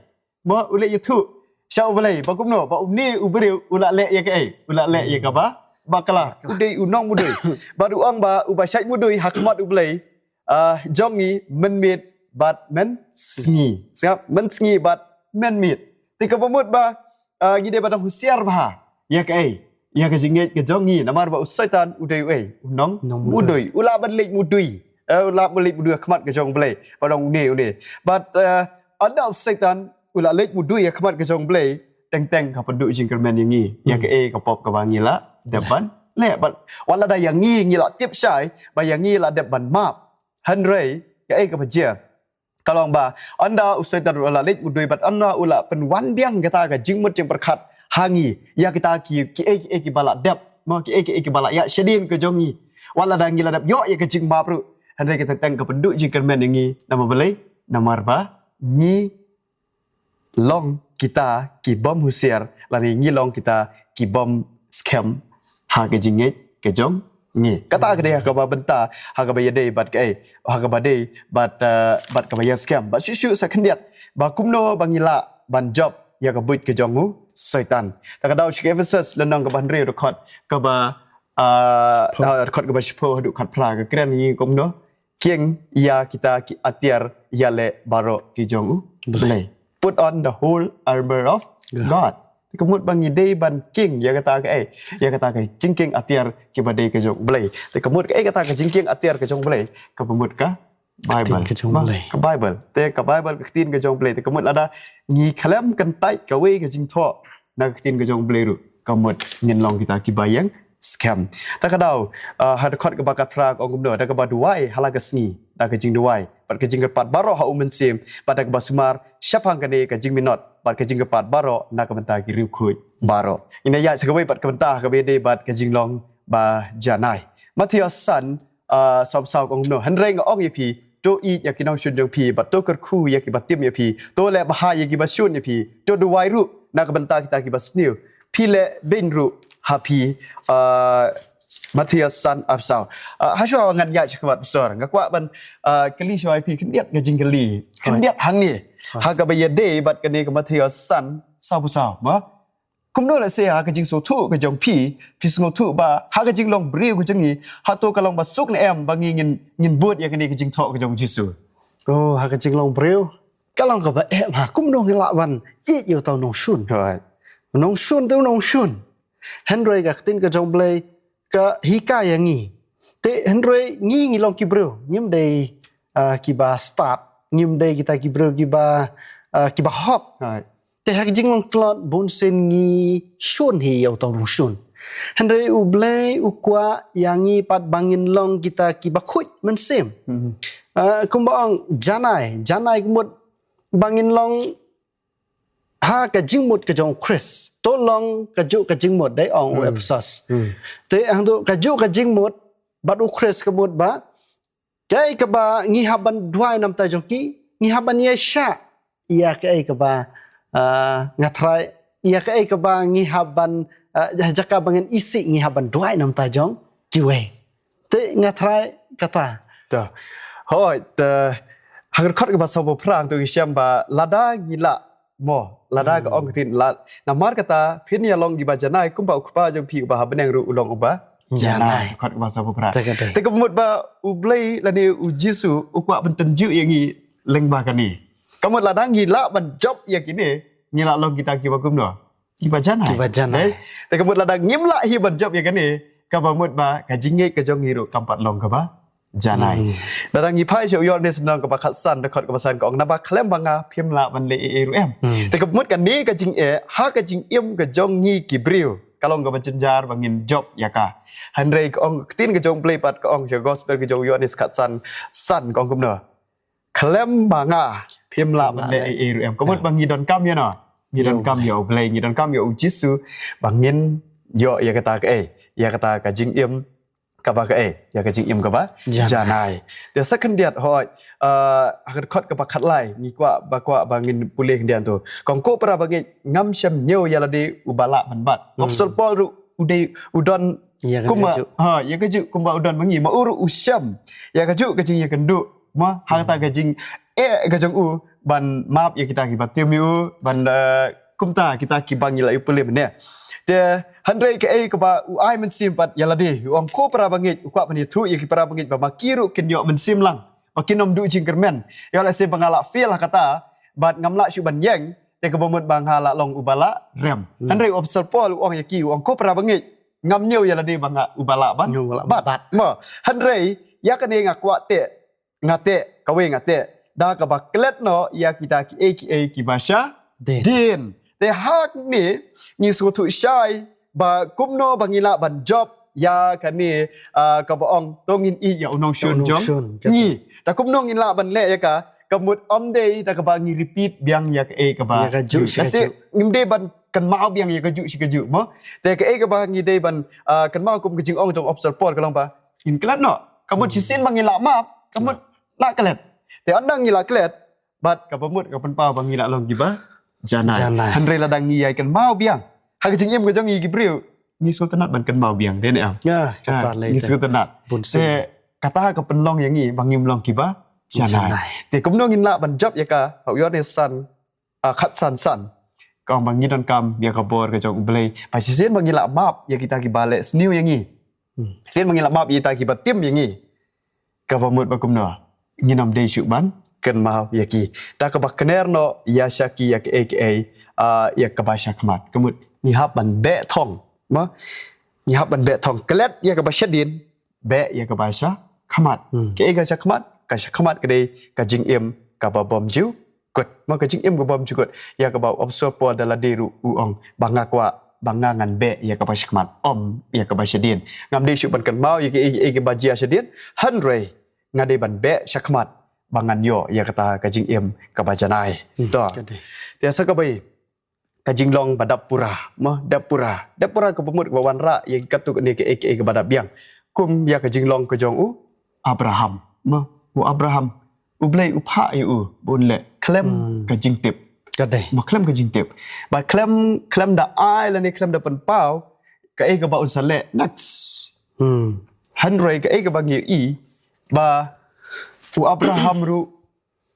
Mo, u leh ïathuh sha U Blei. Ba kumno, ba une u briew u la leh ïa kaei? U la leh ïa kaba bakla. U dei u nongmudui. Bad u ong ba uba shait mudui ha khmat U Blei, ah, jong ngi mynmiet bad mynsngi. Sngap, mynsngi bad mynmiet. Te kaba mut ba, ah, ngi dei ban husiar bha ïa kaei? Ïa ka jingngeit ka jong ngi, namar ba u Soitan u dei uei? U nongmudui. U lah ban leit mudui. Eh, u lah ban leit mudui ha khmat ka jong U Blei. Ba dang une une. Bad, eh, ynda u Soitan u la leit mudui ha khmat ka jong U Blei, teng teng ka pynduh jingkyrmen ïa ngi ïa kaei ka pop kaba ngi la dep ban leh. Bad wat lada ïa ngi ngi la tip shai ba ïa ngi la dep ban map, hynrei kaei kaba jia? Ka long ba ynda u Soitan u la leit mudui bad ynda u la pynwan biang kata ka jingmut jingpyrkhat ha ngi ïa kita ki, kiei kiei kiba la dep, mo, kiei kiei kiba la ïa shadien ka jong ngi. Wat lada ngi la dep ïoh ïa ka jingmap ruh, hynrei ka teng teng ka pynduh jingkyrmen ïa ngi. Namar balei? Namar ba ngi long kita ki bym husiar, lane ngi long kita ki bym skhem ha ka jingngeit ka jong ngi. Kata ka dei ha kaba bynta, ha kaba ïadei bad kaei? Ha kaba dei bad, eh, bad kaba ïa skhem. Bad shuh shuh sa khyndiat ba kumno ba ngi lah ban jop ïa ka buit ka jong u Soitan. Ta ka daw sha ki Ephesus lynnong kaba hynriew dkhot kaba, eh, dkhot kaba shiphew haduh khatphra ka kren ïa ngi kumno? Kieng ïa kita ki atiar ïaleh baroh ki jong u Blei. Put on the whole armor of God. Te ka mut ba ngi dei ban kieng ïa kata kaei? Ïa kata ka jingkieng atiar kiba dei ka jong u Blei. Te ka mut kaei kata ka jingkieng atiar ka jong u Blei? Kaba mut ka Bible. Ktien ka jong U Blei. Ka Bible. Te ka Bible ka ktien ka jong U Blei. Te ka mut lada ngi khlem kyntait kawei ka jingthoh na ka ktien ka jong U Blei ruh, ka mut ngin long kita kiba ïeng skhem. Ta ka daw, ah, ha dkhot kaba khatphra ka ong kumno, da kaba duwai ha la ka sngi da ka jingduwai bad ka jingkyrpad baroh ha U Mynsiem, bad da kaba sumar shaphang kane ka jingminot bad ka jingkyrpad baroh na ka bynta ki riewkhuid baroh. Ngin ïa ïaid sa kawei pat ka bynta kaba ïadei bad ka jinglong ba janai. Mathaios san, ah, saw phew saw ka ong kumno, hynrei nga ong ïa phi, to ïeit ïa ki nongshun jong phi bad to kyrkhu ïa kiba tim ïa phi, to leh bha ïa kiba shun ïa phi, to duwai ruh na ka bynta kita kiba sniew, phi leh beiñ ruh ha phi. Ah, Mathaios san, ah, saw. Ah, ha shuwa ngan ïaid shakhmat, pastor, nga kwah ban, ah, kylli shuwa ïa phi khyndiat ka jingkylli, khyndiat hangne, ha kaba ïadei bad kane ka Mathaios san, saw phew saw, ma? Kumno lehse ha ka jingsngewthuh ka jong phi, phi sngewthuh ba ha ka jinglong briew ka jong ngi, hato ka long ba suk ne em ba ngi ngin, ngin bud ïa kane ka jingthoh ka jong U Jisu? Oh, ha ka jinglong briew ka long kaba eh, ma, kumno ngi lah ban ïeit ïa uta u nongshun? Right. U nongshun te u nongshun. Hynrei ka ktien ka jong U Blei ka hikai ïa ngi. Te hynrei ngi, ngi long ki briew, ngim dei, ah, kiba stad, ngim dei kita ki briew kiba, ah, kiba hok. Right. Te ha ka jinglong tlot bunsien ngi shun hi ïa uta u nongshun. Hynrei U Blei u kwah ïa ngi pat ba ngin long kita kiba khuid mynsiem. Ah, kumba ong janai, janai ka mut ba ngin long ha ka jingmut ka jong U Khrist. To long kajuh ka jingmut, dei ong u Ephesos. Te hangto kajuh ka jingmut bad U Khrist ka mut ba kaei kaba ngi hap ban duwai na bynta jong ki, ngi hap ban ïaishah ïa kaei kaba, ah, nga tharai, ïa kaei kaba ngi hap ban, ah, jaka ba ngin isih ngi hap ban duwai na bynta jong kiwei. Te nga tharai kata. To. Hooid, te ha ka dkhot kaba saw phew phra to ngi shem ba lada ngi lah, mo, lada ka ong ka ktien lada, namar kata phin ïa long kiba janai kumba U Kpa jong phi uba ha bneng ruh u long uba janai. Janai. Dkhot kaba saw phew phra. Te ka dei. Te ka mut ba U Blei lane U Jisu u kwah ban tynjuh ïa ngi lyngba kane. Ka mut lada ngi lah ban jop ïa kine, ngi lah long kita kiba kumno? Kiba janai. Kiba janai. Eh? Te ka mut lada ngim lah hi ban jop ïa kane, kaba mut ba ka jingngeit ka jong ngi ruh kam pat long kaba janai. Hmm. Lada ngi phai sha u Ïoannis lynnong kaba khatsan, dkhot kaba san ka ong, naba khlem ba nga phim lah ban leh ei ei ruh em. Hmm. Te ka mut kane ka jingeh ha ka jingim ka jong ngi ki briew ka long kaba jynjar ba ngin jop ïa ka. Hynrei ka ong ka ktien ka jong U Blei pat ka ong sha gospel ka jong u Ïoannis khatsan san ka ong kumno? Khlem ba nga phim lah ban leh ei ei ruh em. Ka mut ba ngi donkam ïa no? Ngi donkam ïa U Blei, ngi donkam ïa U Jisu ba ngin ïoh ïa kata kaei, ïa kata ka jingim kaba kaei, ïa ka jingim kaba janai. Te sa khyndiat, hooid, ah, ha ka dkhot kaba khatlai ngi kwah ba, kwah ba ngin pule khyndiat to. Kong ko para bangeit, ngam shem ñiew ïa lade uba lah ban bat. Apostol Paul ruh u dei u don kumba, ha, ïa kajuh kumba u don ma ngi, ma u ruh u shem ïa kajuh ka jingïakynduh, ma, ha kata ka jingeh ka jong u ban map ïa kita kiba tim ïa u, ban, eh, kumta kita kiba ngi la ïa pule mynne. Te hynrei kaei kaba u ai mynsiem pat ïa lade, u ong ko para bangeit, u kwah ban ïathuh ïa ki para bangeit ba ma ki ruh kin ïoh mynsiem lang ba kin ym duh jingkyrmen. Ïoh lehse ba nga la fail ha kata bad ngam lah shuh ban ïeng, te kaba mut ba nga la long uba la rem. Hynrei u Apostol Paul u ong ïa ki, u ong ko para bangeit, ngam ñiew ïa lade ba nga uba lah ban bat. Mo, hynrei ïa kane nga kwah teh, nga teh, kawei nga teh, da kaba klet noh ïa kita kiei kiei kiba sha dien. Te hangne ngi sngewthuh shai ba kumno ba ngi lah ban jop ïa kane, ah, kaba ong to ngin ïeit ïa u nongshun jong ngi. Da kumno ngin lah ban leh ïa ka, ka mut ym dei da kaba ngi repeat biang ïa kaei kaba, ïa kajuh shi kajuh. Ngim dei ban kynmaw biang ïa kajuh shi kajuh, mo. Te kaei kaba ngi dei ban, ah, kynmaw kum ka jingong jong u Apostol Paul ka long ba ngin klet noh. Ka mut shisien ba ngi lah map, ka mut lah klet. Te ynda ngi lah klet, bad kaba mut ka pynpaw ba ngi lah long kiba janai. Janai. Hynrei lada ngi ïai kynmaw biang ha ka jingim ka jong ngi ki briew, ngi sngewtynnat ban kynmaw biang, dei ne em? Ngi sngewtynnat. Te kata ka pynlong ïa ngi ba ngim long kiba janai. Te kumno ngin lah ban jop ïa ka, ha u Ïoannis san, ah, khatsan san, ka ong ba ngi donkam ïa ka bor ka jong U Blei ba shisien ba ngi lah map ïa kita kiba leh sniew ïa ngi. Shisien ba ngi lah map ïa kita kiba tim ïa ngi, kaba mut ba kumno, ngin ym dei shuh ban kynmaw ïa ki. Da kaba kner noh ïa sha ki ïa kaei kaei, ah, ïa kaba sha khmat. Ka mut ngi hap ban beh thong, mo. Ngi hap ban beh thong, klet ïa kaba sha dien, beh ïa kaba sha khmat. Kaei ka sha khmat? ka shakhmat ka dei ka jingim kaba bymjukut. Mo, ka jingim kaba bymjukut. Ïa kaba u Apostol Paul da lade ruh u ong ba nga kwah ba nga ngan beh ïa kaba shakhmat, ym ïa kaba shadien. Ngam dei shuh ban kynmaw ïa kiei kiei kiba jia shadien, hynrei nga dei ban beh shakhmat ba ngan ïoh ïa kata ka jingim kaba janai. To. Ka dei. Te sa kaba ïa ka jinglong ba dap pura, mo, dap pura. Dap pura kaba mut kaba wanrah ïa katto katne kiei kiei kaba dap biang. Kum ïa ka jinglong ka jong u Abraham, mo, u Abraham, U Blei u phah ïa u ba un leh khlem ka jingtip. Ka dei. Mo, khlem ka jingtip. Bad khlem, khlem da ai lane khlem da pynpaw kaei kaba un sa leh next. Hmm. Hynrei kaei kaba ngi ïohi ba u Abraham ruh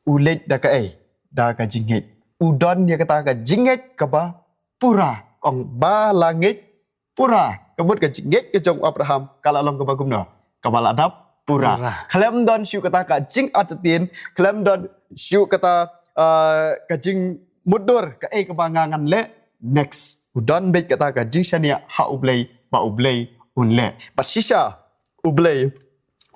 u leit da kaei, da ka jingngeit. U don ïa kata ka jingngeit kaba pura. Ong ba la ngeit pura. Ka mut ka jingngeit ka jong u Abraham ka la long kaba kumno? Kaba la dap pura. Pura. Khlem don shuh kata ka jingartatien, khlem don shuh kata, uh, ka jingmutdur kaei kaba nga ngan leh next. U don beit kata ka jingshaniah ha U Blei ba U Blei un leh. Bad shisha U Blei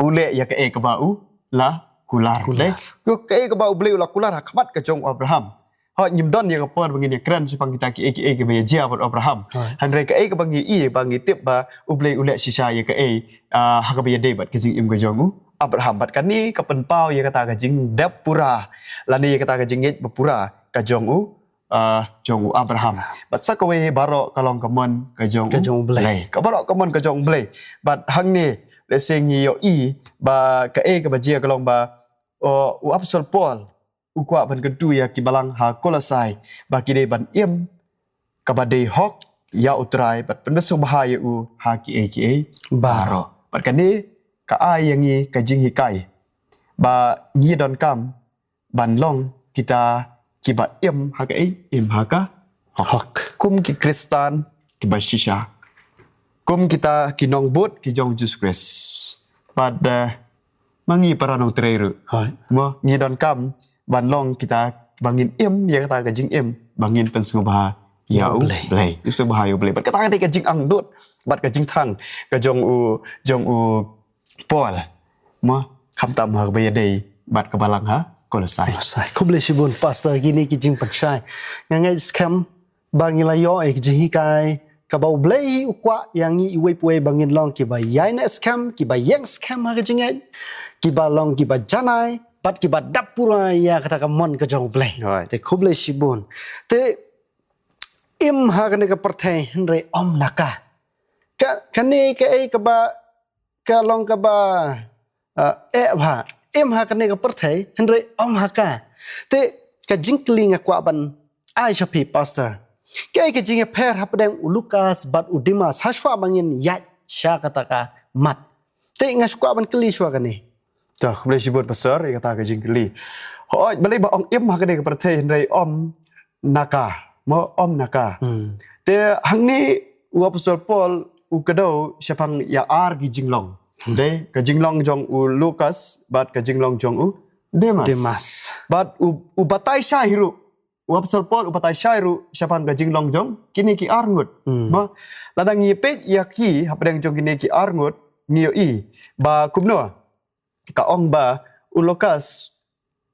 u leh ïa kaei kaba u la kular. Kular. Dei? Kaei kaba U Blei u la kular ha khmat ka jong u Abraham. Hooid, ngim don ïa ka por ba ngin ïa kren shaphang kita kiei kiei kiba ïa jia bad u Abraham. Hooid. Hynrei kaei kaba ngi i, ba ngi tip ba U Blei u leh shisha ïa kaei, ah, ha kaba ïadei bad ka jingim ka jong u Abraham. Bad kane ka pynpaw ïa kata ka jingdap pura lane ïa kata ka jingngeit ba pura ka jong u, ah, jong u Abraham. Bad sa kawei baroh ka long ka mon ka jong u Blei. Ka baroh ka mon ka jong u Blei. Bad hangne, lehse ngi ïohi ba kaei kaba jia ka long ba, oh, u Apostol Paul u kwah ban kyntu ïa ki balang ha Kolosai ba ki dei ban im kaba dei hok ïa U Trai bad pynbsngewbha ïa u ha kiei kiei baroh. Bad kane ka ai ïa ngi ka jinghikai ba ngi donkam ban long kita kiba im ha kaei, im ha ka hok. Hok. Kum ki Khristan kiba shisha, kum kita ki nongbud ki jong Jisu Khrist. Bad, eh, ma ngi para nongtrei ruh. Hooid. Mo, ngi donkam ban long kita ba ngin im ïa kata ka jingim ba ngin pynsngewbha ïa U Blei. Blei. Pynsngewbha ïa U Blei. Bad kata ka dei ka jingangnud bad ka jingthrang ka jong u, jong u Paul. Mo, khamtam ha kaba ïadei bad ka balang ha Kolosai. Kolosai. Khublei shibun Pastor, kine ki jingpynshai. Nga ngeit skhem ba ngi la ïoh ïa ki jinghikai kaba U Blei u kwah ïa ngi iwei pa iwei ba ngin long kiba ïaineh skhem, kiba ïeng skhem ha ka jingngeit, kiba long kiba janai bad kiba dap pura ïa kata ka mon ka jong U Blei. Hooid. Te khublei shibun. Te im ha kane ka pyrthei hynrei ym na ka. Ka, kane kaei kaba ka long kaba, ah, eh bha. Im ha kane ka pyrthei hynrei ym ha ka. Te ka jingkylli nga kwah ban ai sha phi Pastor, kaei ka jingïapher hapdeng u Lukas bad u Demas hashwa ba ngin ïaid sha kata ka mat? Te nga shu kwah ban kylli shuwa kane. To, khublei shibun Pastor ïa kata ka jingkylli. Hooid, balei ba ong im ha kane ka pyrthei hynrei ym na ka, mo, ym na ka. Hmm. Te hangne u Apostol Paul u kdew shaphang ïa ar ki jinglong. Hmm. Dei, ka jinglong jong u Lukas bad ka jinglong jong u Demas. Demas. Bad u, u batai shai ruh, u Apostol Paul u batai shai ruh shaphang ka jinglong jong kine ki ar ngut. Hmm. Mo, lada ngi peit ïa ki hapdeng jong kine ki ar ngut, ngi ïohi ba kumno ka ong ba u Lukas,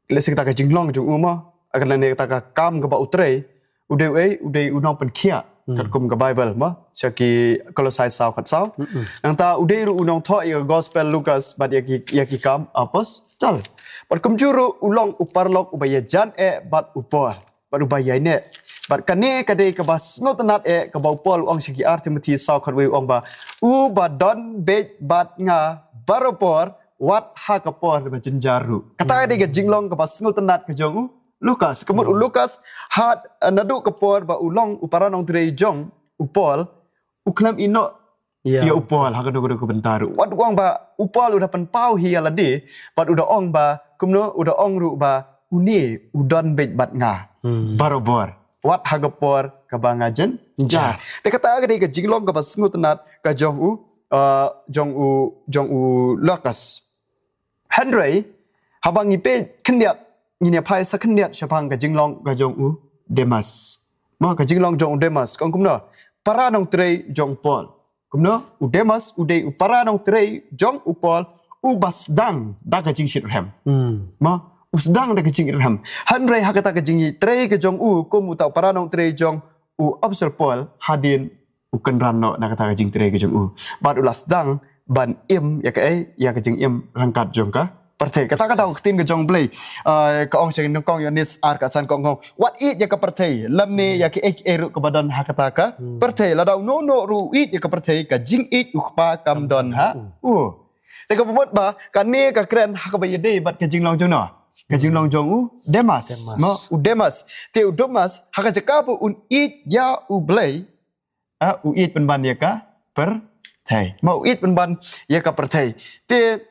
lehse kata ka jinglong jong u mo, kane kata ka kam kaba u trei, u dei u ei, u dei u nongpynkhiah, hmm, katkum ka Baibl mo, sha ki Kolosai saw khat saw. Mm-mm. Nangta u dei ruh u nongthoh ïa ka Gospel Lukas bad ïa ki, ïa ki Kam Apostol. Bad kumjuh ruh u long u paralok uba ïajan eh bad u Paul bad uba ïaineh. Bad kane ka dei kaba sngewtynnat eh kaba u Paul u ong sha ki ar Timothi saw khatwei, u ong ba uba don beit bad nga barabor wat ha ka por ba jynjar ruh. Kata ka dei ka jinglong kaba sngewtynnat ka jong u Lukas. Ka mut u Lukas ha, eh, naduh ka por ba u long u para nongtrei jong u Paul, u khlem ïehnoh ïa, ïa u Paul ha kano kano ka bynta ruh. Wat u ong ba u Paul u da pynpaw hi ïa lade bad u da ong ba kumno, u da ong ruh ba une u don beit bad nga, hmm, barabor wat ha ka por kaba nga jynjar. Jar. Te kata ka dei ka jinglong kaba sngewtynnat ka jong u, uh, jong u, jong u Lukas. Hynrei haba ngi peit khyndiat, ngin ïa phai sa khyndiat shaphang ka jinglong ka jong u Demas. Mo, ka jinglong jong u Demas ka ong kumno? Para nongtrei jong u Paul. Kumno? U Demas u dei u para nongtrei jong u Paul, u ba sdang da ka jingshit rhem. Hmm. Ma, u sdang da ka jingshit rhem. Hynrei ha kata ka jingïatrei ka jong u, kum uta u para nongtrei jong u Apostle Paul, hadien u kynran noh na kata ka jingtrei ka jong u. Bad u la sdang ban im ïa kaei, ïa ka jingim ryngkat jong ka pyrthei. Kata ka daw ka ktien ka jong Blei. Ah, ka ong sha ngi nyngkong Ïoannis ar ka san ka ong, wat ïeit ïa ka pyrthei, lymne ïa kiei kiei ruh kaba don ha kata ka pyrthei. Lada uno uno ruh u ïeit ïa ka pyrthei, ka jingïeit u Kpa kam don ha u. Te kaba mut ba kane ka kren ha kaba ïadei bad ka jinglong jong no, ka jinglong jong u Demas. Demas. Ma, u Demas. Te u Demas ha ka jaka ba un ïeit ïa u Blei, ah, u ïeit pynban ïa ka pyrthei. Ma, u ïeit pynban ïa ka pyrthei. Te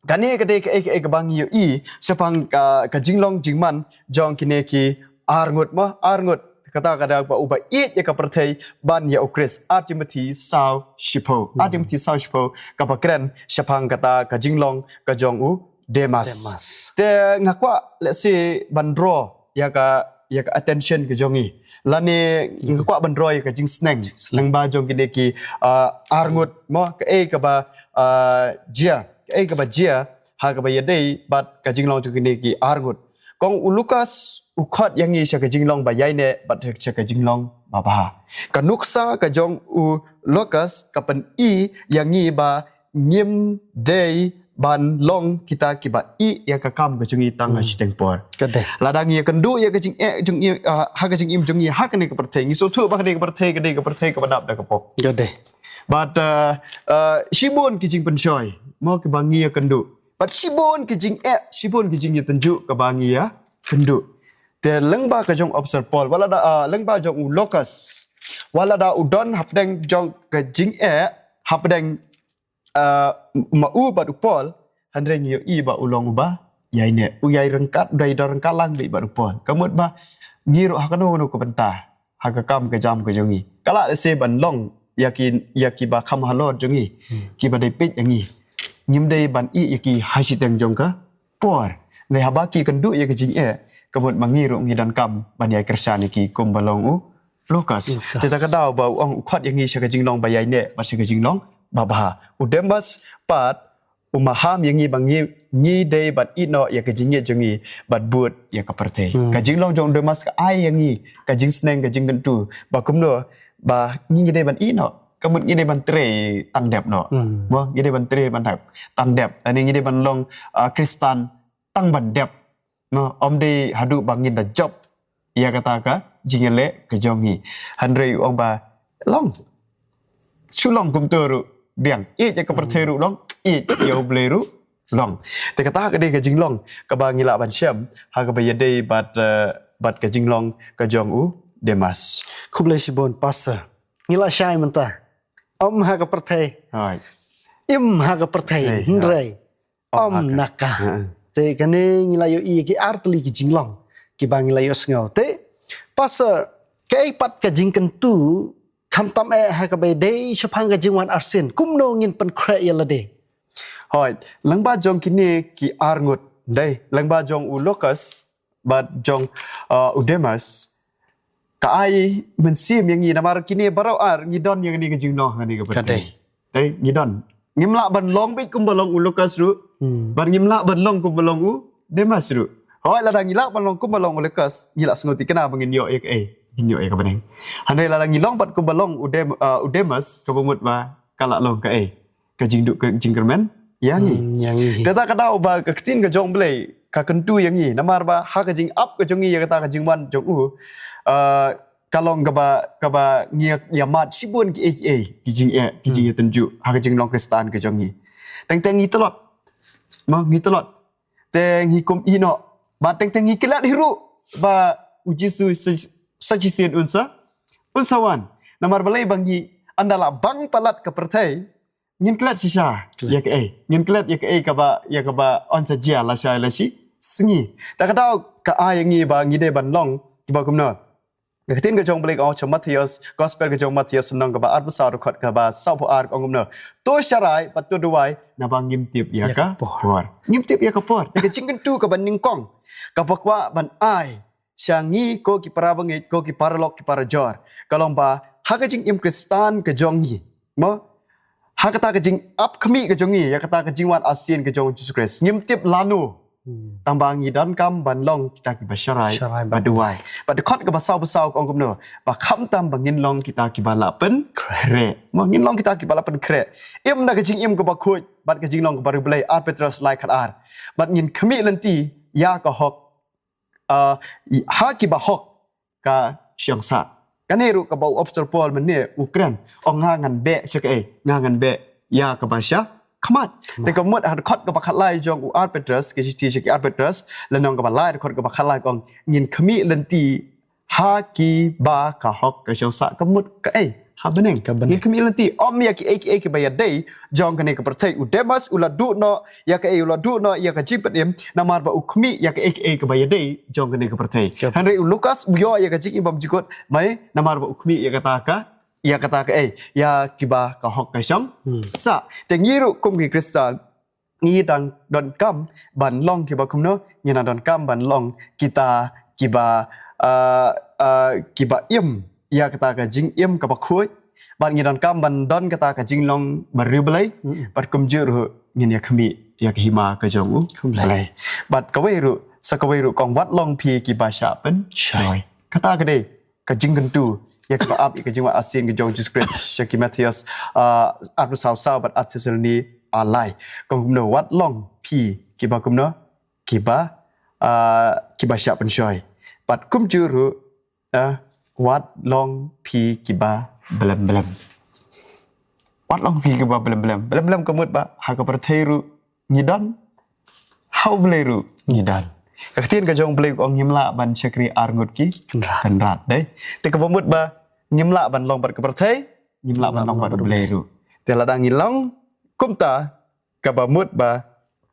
kane ka dei kaei kaei kaba ngi ïohi shaphang ka, ka jinglong jingman jong kine ki arngut, ma, arngut. Kata ka daw ba uba ïeit ïa ka pyrthei ban ïa u Khrist. Ar Timothi saw shiphew. Ar Timothi saw shiphew kaba kren shaphang kata ka jinglong ka jong u Demas. Demas. Te nga kwah lehse ban draw ïa ka, ïa ka attention ka jong ngi. Lane nga kwah ban draw ïa ka jingsneng lyngba jong kine ki, ah, arngut, mo, kaei kaba, ah, jia, kaei kaba jia ha kaba ïadei bad ka jinglong jong kine ki arngut. Kong u Lukas u khot ïa ngi sha ka jinglong ba ïaineh bad sha ka jinglong ba bha. Ka nuksa ka jong u Lukas ka pyni ïa ngi ba ngim dei ban long kita kiba ïeh ïa ka kam ka jong ngi tang ha shiteng por. Ka dei. Lada ngi ïakynduh ïa ka jingeh jong ngi, ah, ha ka jingim jong ngi ha kane ka pyrthei, ngi sngewthuh ba kane ka pyrthei ka dei ka pyrthei kaba dap da ka pop. Ka dei. Bad, ah, ah, shibun ki jingpynshoi, mo, kiba ngi ïakynduh. Bad shibun ki jingeh, shibun ki jingïatynjuh kaba ngi ïakynduh. Te lyngba ka jong u Apostle Paul, wat lada, ah, lyngba jong u Lukas, wat lada u don hapdeng jong ka jingeh, hapdeng, ah, ma u bad u Paul, hynrei ngi ïohi ba u long uba ïaineh, u ïai ryngkat, u dei da ryngkat lang bad u Paul. Ka mut ba ngi ruh ha kano kano ka bynta, ha ka kam ka jam ka jong ngi, ka lah lehse ban long ïa ki, ïa kiba kham halor jong ngi, kiba dei peit ïa ngi. Ngim dei ban ïeh ïa ki ha shiteng jong ka por. Hynrei haba ki ïakynduh ïa ka jingeh, ka mut ma ngi ruh ngi donkam ban ïai kyrshan ïa ki kumba long u Lukas. Lukas. Te kata ka daw ba u ong u khot ïa ngi sha ka jinglong ba ïaineh bad sha ka jinglong ba bha. U Demas pat u maham ïa ngi ba ngi, ngi dei ban ïehnoh ïa ka jingngeit jong ngi bad bud ïa ka pyrthei. Hmm. Ka jinglong jong u Demas ka ai ïa ngi ka jingsneng, ka jingkyntu ba kumno ba ngi, ngi dei ban ïehnoh. Ka mut ngi dei ban trei tang dep noh. Hmm. Mo, ngi dei ban trei ban dep, tang dep. Lane ngi dei ban long, ah, Khristan tang ban dep. Mo, ym dei haduh ba ngin da jop ïa kata ka jingïaleh ka jong ngi. Hynrei u ong ba long, shu long kumto ruh biang. Ïeit ïa ka pyrthei ruh long, ïeit ïa u Blei ruh long. Te kata ka dei ka jinglong kaba ngi lah ban shem ha kaba ïadei bad, eh, bad ka jinglong ka jong u Demas. Khublei shibun Pastor. Ngi la shai mynta. Ym ha ka pyrthei. Hooid. Im ha ka pyrthei. Hei, hynrei ym na ka. Ha. Te kane ngi la ïohi ki artylli ki jinglong kiba ngi la ïohsngew. Te Pastor, kaei pat ka jingkyntu, khamtam eh ha kaba ïadei shaphang ka jingwan arsien, kumno ngin pynkhreh ïa lade? Hooid, lyngba jong kine ki arngut, dei, lyngba jong u Lukas bad jong, uh, u Demas, ka ai mynsiem ïa ngi namar kine baroh ar ngi don ïa kane ka jinglong ha kane ka pyrthei. Ka dei. Dei, ngi don. Ngim lah ban long beit kumba long u Lukas ruh. Hmm. Bad ngim lah ban long kumba long u Demas ruh. Hooid, lada ngi lah ban long kumba long u Lukas, ngi lah sngewtynnad ba ngin ïoh ïa kaei, ngin ïoh ïa ka bneng. Hynrei lada ngi long pat kumba long u Dem-, uh, u Demas, kaba mut ba ka lah long kaei, ka jingduh ka jingkyrmen ïa ngi. Hmm, ïa ngi. Te kata ka daw ba ka ktien ka jong Blei ka kyntu ïa ngi namar ba ha ka jingap ka jong ngi ïa kata ka jingwan jong u, uh, ka long kaba, kaba ngi ïamat shibun kiei kiei, ki jingeh, ki jingïatynjuh ha ka jinglong Khristan ka jong ngi. Teng teng ngi tlot. Mo, ngi tlot. Te ngi kum ïehnoh. Bad teng teng ngi klet hi ruh ba u Jisu sa, sa shisien un sa, un sa wan. Namar balei? Ba ngi ynda la bang palat ka pyrthei, ngin klet shisha ïa kaei, ngin klet ïa kaei kaba, ïa kaba yn sa jia lashai lashisngi. Te ka daw ka ai ïa ngi ba ngi dei ban long kiba kumno? Ka ktien ka jong Blei ka ong sha Mathaios, Gospel ka jong Mathaios, lynnong kaba arphew saw, dkhot kaba sawphew ar, ka ong kumno? To sharai bad to duwai, naba ngim tip ïa ka por. Ngim tip ïa ka por. Ka jingkyntu kaba nyngkong kaba kwah ban ai sha ngi ko ki para bangeit, ko ki paralok, ki parajor, ka long ba ha ka jingim Khristan ka jong ngi, mo, Ha kata ka jingap khmih ka jong ngi ïa kata ka jingwan arsien ka jong u Jisu Khrist, ngim tip lano. Hmm. Tang ba ngi donkam ban long kita kiba sharai, sharai ba duwai. Bad dkhot kaba saw ba saw ka ong kumno, ba khamtam ba ngin long kita kiba la pynkhreh. Mo, ngin long kita kiba la pynkhreh. Im na ka jingim kaba khuid bad ka jinglong kaba riewblei, Ar Petros lai khat ar. Bad ngin khmih lynti ïa ka hok, ah, ha kiba hok ka shong sah. Kane ruh kaba u Apostol Paul mynne u kren, ong nga ngan beh sha kaei, nga ngan beh ïa kaba sha khmat. Te ka mut ha dkhot kaba khatlai jong u Ar Petros, ka shithi sha ki Ar Petros, lynnong kaba lai, dkhot kaba khatlai ka ong, ngin khmih lynti ha kiba ka hok ka shong sah. Ka mut kaei? Ha bneng. Ka bneng. Ngin khmih lynti, ym ïa kiei kiei kiba ïadei jong kane ka pyrthei. U Demas u la duh noh ïa kaei? U la duh noh ïa ka jingpynim namar ba u khmih ïa kaei kaei kaba ïadei jong kane ka pyrthei. Hynrei u Lukas u ïoh ïa ka jingim bymjukut, mai namar ba u khmih ïa kata ka, ïa kata kaei, ïa kiba ka hok ka shong sah. Te ngi ruh kum ki Khristan ngi dang donkam ban long kiba kumno? Ngi dang donkam ban long kita kiba, ah, ah, kiba im ïa kata ka jingim kaba khuid. Bad ngi donkam ban don kata ka jinglong ba riewblei. Bad kumjuh ruh ngin ïa khmih ïa ka hima ka jong u Blei. Bad kawei ruh, sa kawei ruh ka ong, wat long phi kiba shah pynshoi. Kata ka dei ka jingkyntu ïa kiba ap ïa ka jingwan arsien ka jong u Jisu Khrist sha ki Mathaios, ah, arphew saw saw bad Ar Thessaloni ar lai. Ka ong kumno? Wat long phi kiba kumno? Kiba, ah, kiba shah pynshoi. Bad kumjuh ruh, ah, wat long phi kiba blem blem. Wat long phi kiba blem blem. Blem blem ka mut ba ha ka pyrthei ruh ngi don, ha U Blei ruh ngi don. Ka ktien ka jong U Blei ka ong, ngim lah ban shakri ar ngut ki kynrad. Kynrad, dei. Te kaba mut ba ngim lah ban long bad ka pyrthei, ngim lah ban long bad U Blei ruh. Te lada ngi long kumta, kaba mut ba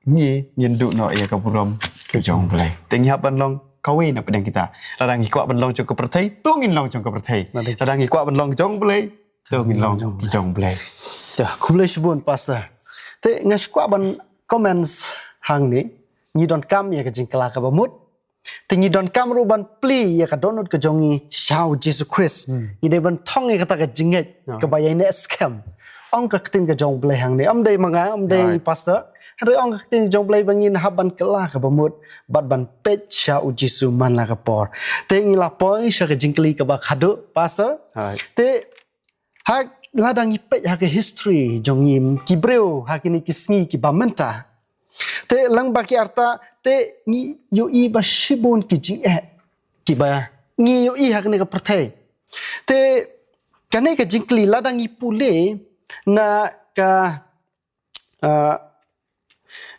ngi ngin duh noh ïa ka burom ka jong U Blei. Te ngi hap ban long kawei na pdeng kita. Lada ngi kwah ban long jong ka pyrthei, to ngin long jong ka pyrthei. Lada ngi kwah ban long jong U Blei, to ngin long jong U Blei. Te khublei shibun, Pastor. Te nga shu kwah ban comments hangne, ngi donkam ïa ka jingkylla kaba mut. Te ngi donkam ruh ban plie ïa ka dohnud ka jong ngi sha U Jisu Khrist. Ngi dei ban thong ïa kata ka jingngeit kaba ïaineh skhem. Ong ka ktien ka jong U Blei hangne, ym dei ma nga, ym dei Pastor. Hynrei ong ka ktien ka jong U Blei ba ngin hap ban kylla kaba mut bad ban peit sha U Jisu man la ka por. Te ngi la poi sha ka jingkylli kaba khadduh, Pastor. Te ha, lada ngi peit ha ka history jong ngi, ki briew ha kine ki sngi kiba mynta, te lyngba ki arta, te ngi ïohi ba shibun ki jingeh kiba ngi ïohi ha kane ka pyrthei. Te kane ka jingkylli, lada ngi pule na ka, ah,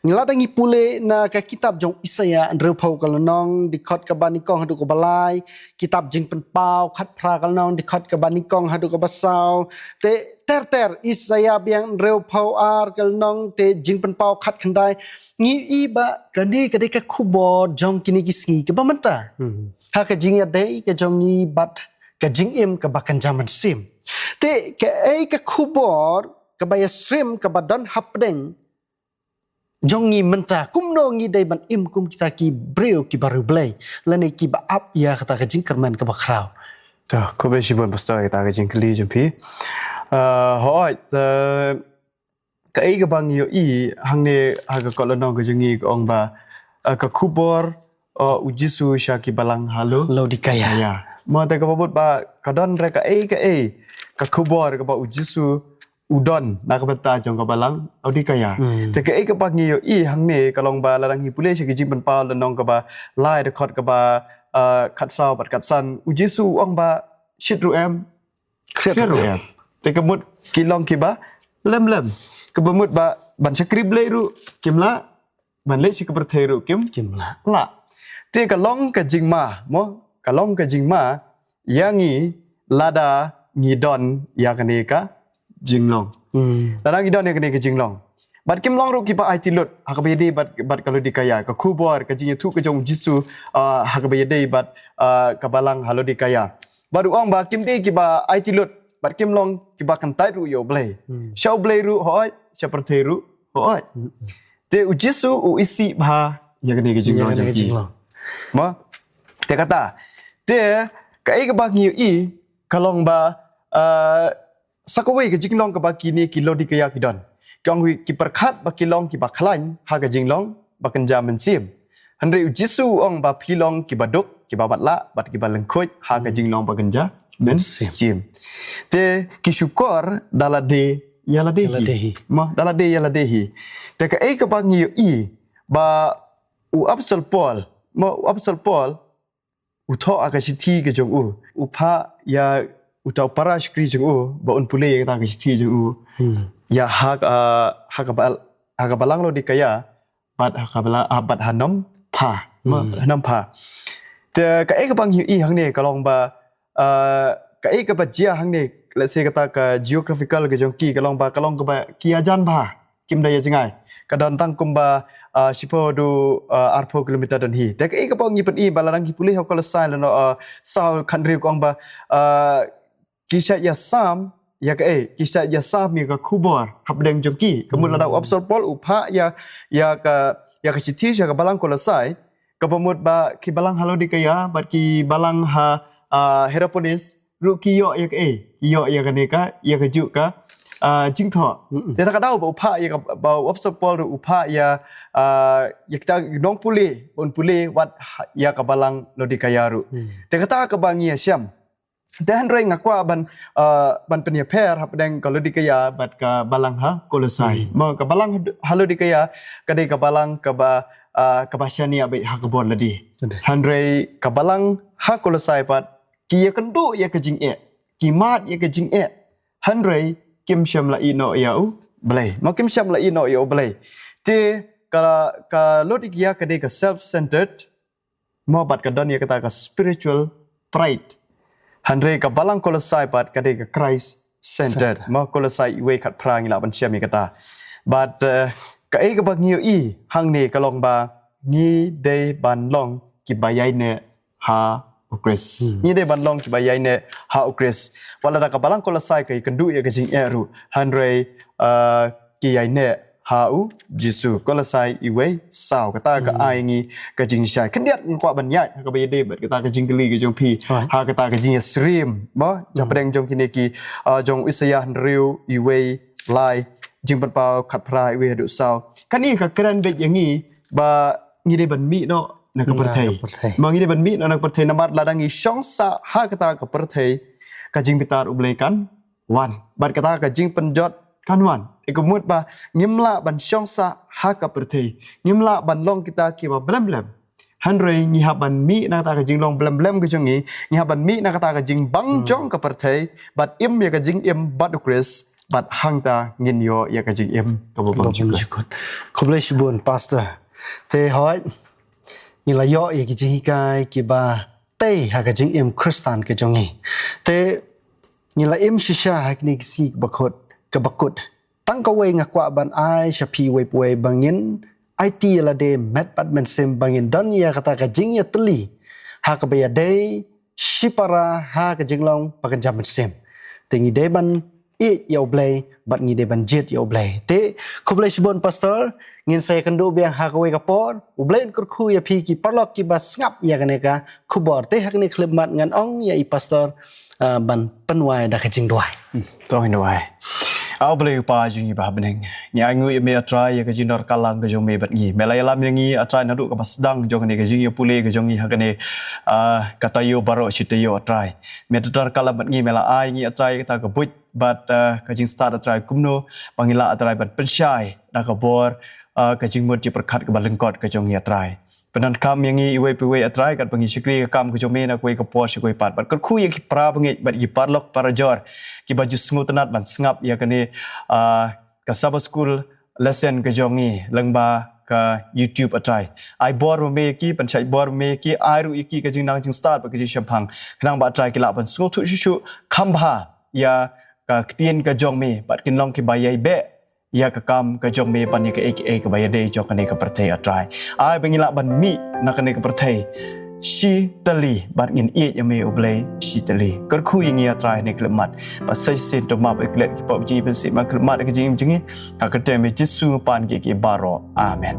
lada ngi pule na ka kitab jong u Isaïah hynriewphew ka lynnong, dkhot kaba nyngkong haduh kaba lai, kitab Jingpynpaw khatphra ka lynnong, dkhot kaba nyngkong haduh kaba saw. Te ter ter, Isaïah biang hynriewphew ar ka lynnong, te Jingpynpaw khatkhyndai. Ngi ïohi ba kane ka dei ka khubor jong kine ki sngi kiba mynta. Ha ka jingïadei ka jong ngi bad ka jingim kaba kynja mynsiem. Te kaei ka khubor kaba ïasyriem kaba don hapdeng jong ngi mynta, kumno ngi dei ban im kum kita ki briew kiba riewblei, lane kiba ap ïa kata ka jingkyrmen kaba khraw. To, khublei shibun Pastor ïa kata ka jingkylli jong phi. Ah, hooid, eh, kaei kaba ngi ïohi hangne ha ka kot lynnong ka jong ngi ka ong ba, eh, ka khubor, eh, U Jisu sha ki balang ha Laodikaia. Mo, te kaba mut ba ka don re kaei kaei ka khubor kaba U Jisu u don na ka bynta jong ka balang Laodikaia. Te kaei kaba ngi ïohi hangne ka long ba lada ngi pule sha ki Jingpynpaw lynnong kaba lai, dkhot kaba, ah, khatsaw bad khatsan, U Jisu u ong ba shit ruh em, khriat ruh em. Te ka mut ki long kiba lem lem. Kaba mut ba ban shakri Blei ruh kim lah, ban leit sha ka pyrthei ruh kim, kim lah. Lah. Te ka long ka jingma, mo, ka long ka jingma ïa ngi lada ngi don ïa kane ka jinglong. Lada ngi don ïa kane ka jinglong. Bad kim long ruh kiba aiti lut ha kaba ïadei bad, bad ka Laodikaia, ka khubor ka jingïathuh ka jong U Jisu, ah, ha kaba ïadei bad, ah, ka balang ha Laodikaia. Bad u ong ba kim dei kiba aiti lut, bad kim long kiba kyntait ruh ïa U Blei. Sha U Blei ruh hooid, sha pyrthei ruh hooid. Te U Jisu u isih bha ïa kane ka jinglong jong ngi. Mo? Te kata, te kaei kaba ngi ïohi ka long ba, eh, Sa kawei ka jinglong kaba kine ki Laodikaia ki don. Ki ong ki pyrkhat ba ki long kiba khlaiñ ha ka jinglong ba kynja mynsiem. Hynrei u Jisu u ong ba phi long kiba duk, kiba matlah, bad kiba lyngkhuid ha ka jinglong ba kynja mynsiem. Te ki shukor da lade ïa lade hi. Ïa lade hi. Mo, da lade ïa lade hi. Te kaei kaba ngi ïohi ba u Apostol Paul, mo, u Apostol Paul u thoh ha ka shithi ka jong u, u phah ïa uta u para shakri jong u ba un pule ïa kata ka shithi jong u. Hmm. Ïa ha ka, ha ka bal-, ha ka balang Laodikaia, bad ha ka bala-, ah, bad ha Nongpha. Ma, hmm, ha Nongpha. Te kaei kaba ngi ïohi hangne ka long ba, ah, kaei kaba jia hangne, let's say kata ka geographical ka jong ki, ka long ba, ka long kaba ki ïajan bha, kim da ïa jngai. Ka don tang kumba, ah, shiphew haduh, ah, arphew kilometer don hi. Te kaei kaba ngi pyni ba lada ngi pule ha u Kolosai lynnong, ah, saw khathynriew ka ong ba, ah, ki shait ïasam ïa kaei, ki shait ïasam ïa ka khubor hapdeng jong ki. Ka mut lada u Apostol Paul u phah ïa, ïa ka, ïa ka shithi sha ka balang Kolosai, kaba mut ba ki balang ha Laodikaia bad ki balang ha, ah, Hierapolis ruh ki ïoh ïa kaei, ki ïoh ïa kane ka, ïa kajuh ka, ah, jingthoh. Mm-mm. Te kata ka daw ba u phah ïa ka, ba u Apostol Paul ruh u phah ïa, ah, ïa kita nongpule, ba un pule wat ha, ïa ka balang Laodikaia ruh. Hmm. Te kata kaba ngi ïashem. Te hynrei nga kwah ban, ah, ban pynïapher hapdeng ka Laodikaia bad ka balang ha Kolosai. Hmm. Ma ka balang ha Laodikaia ka dei ka balang kaba, ah, kaba shaniah beit ha ka bor lade. Ka dei. Hynrei ka balang ha Kolosai pat ki ïakynduh ïa ka jingeh, ki mad ïa ka jingeh. Hynrei kim shym la ïehnoh ïa U Blei. Ma kim shym la ïehnoh ïa U Blei. Te ka, ka Laodikaia ka dei ka self-centered, mo, bad ka don ïa kata ka spiritual pride. Hynrei ka balang Kolosai pat ka dei ka Christ centered. Centered. Mo, Kolosai wei khatphra ngi lah ban shem ïa kata. Bad, eh, kaei kaba ngi ïohi hangne ka long ba ngi dei ban long kiba ïaineh ha U Khrist. Hmm. Ngi dei ban long kiba ïaineh ha U Khrist. Wat lada ka balang Kolosai ka ïakynduh ïa ka jingeh ruh, hynrei, eh, ki ïaineh ha U Jisu. Kolosai wei saw, kata ka ai ngi ka jingshai. Khyndiat nga kwah ban ïaid ha kaba ïadei bad kata ka jingkylli ka jong phi. Right. Ha kata ka jingïasyriem, mo, hapdeng jong kine ki, ah, jong u Isaïah hynriew wei lai, Jingpynpaw khatphra wei haduh saw. Kane ka kren beit ïa ngi ba ngi dei ban mih noh na ka pyrthei. Na ka pyrthei. Mo, ngi dei ban mih noh na ka pyrthei namar lada ngi shong sah ha kata ka pyrthei, ka jingbitar U Blei kan wan. Bad kata ka jingpynjot kan wan. Te ka mut ba ngim lah ban shong sah ha ka pyrthei. Ngim lah ban long kita kiba blem blem. Hynrei ngi hap ban mih na kata ka jinglong blem blem ka jong ngi, ngi hap ban mih na kata ka jingbang jong ka pyrthei, bad im ïa ka jingim bad U Khrist, bad hangta ngin ïoh ïa ka jingim kaba bymjukut. Khublei shibun, Pastor. Te hooid, ngi la ïoh ïa ki jinghikai kiba tei ha ka jingim Khristan ka jong ngi. Te ngi la im shisha ha kine ki sngi kiba kut, kiba kut. Tang kawei nga kwah ban ai sha phi uwei pa uwei ba ngin aiti ïa lade met bad mynsiem ba ngin don ïa kata ka jingïatylli ha kaba ïadei shipara ha ka jinglong ba kynja mynsiem. Te ngi dei ban ïeit ïa U Blei bad ngi dei ban jied ïa U Blei. Te khublei shibun Pastor, ngin sa ïakynduh biang ha kawei ka por. U Blei un kyrkhu ïa phi ki paralok kiba sngap ïa kane ka khubor. Te ha kane ka khyllipmat ngan ong ïa i Pastor, ah, ban pynwai da ka jingduwai. Hmm, to ngin duwai. A U Blei U Kpa jong ngi ba ha bneng, ngi ainguh ïa me A Trai ïa ka jingdonkam ka jong me bad ngi. Me la ïalam ïa ngi A Trai naduh kaba sdang jong kane ka jingïapule ka jong ngi ha kane, ah, ka taïew baroh shi taïew A Trai. Me donkam bad ngi, me la ai ngi A Trai kata ka buit bad, ah, ka jingstad A Trai kumno ba ngi lah A Trai ban pynshai da ka bor, ah, ka jingmut jingpyrkhat kaba lyngkot ka jong ngi A Trai. Pyndonkam ïa ngi iwei pa iwei A Trai katba ngi shakri ka kam ka jong me na kawei ka por sha kawei pat. Bad kyrkhu ïa ki para bangeit bad ki paralok parajor kiba ju sngewtynnat ban sngap ïa kane, ah, ka Sabbath School lesson ka jong ngi lyngba ka YouTube A Trai. Ai bor ma me ïa ki, pynshait bor ma me ïa ki, ai ruh ïa ki ka jingnang jingstad bad ka jingshemphang. Khnang ba A Trai ki lah ban sngewthuh shuh shuh kham bha ïa ka ktien ka jong me bad kin long kiba ïai beh ïa ka kam ka jong me ban ïa kaei kaei kaba ïadei jong kane ka pyrthei A Trai. Ai ba ngi lah ban mih na kane ka pyrthei shi tylli bad ngin ïeit ïa me U Blei shi tylli. Kyrkhu ïa ngi A Trai ha kane ka khyllipmat. Bad sa shisien to map ïa ki klet ki pop jong ngi, pynsih ma ka khyllipmat ka jingim jong ngi. Ha ka kyrteng me Jisu ngi pan ïa ki baroh. Amen.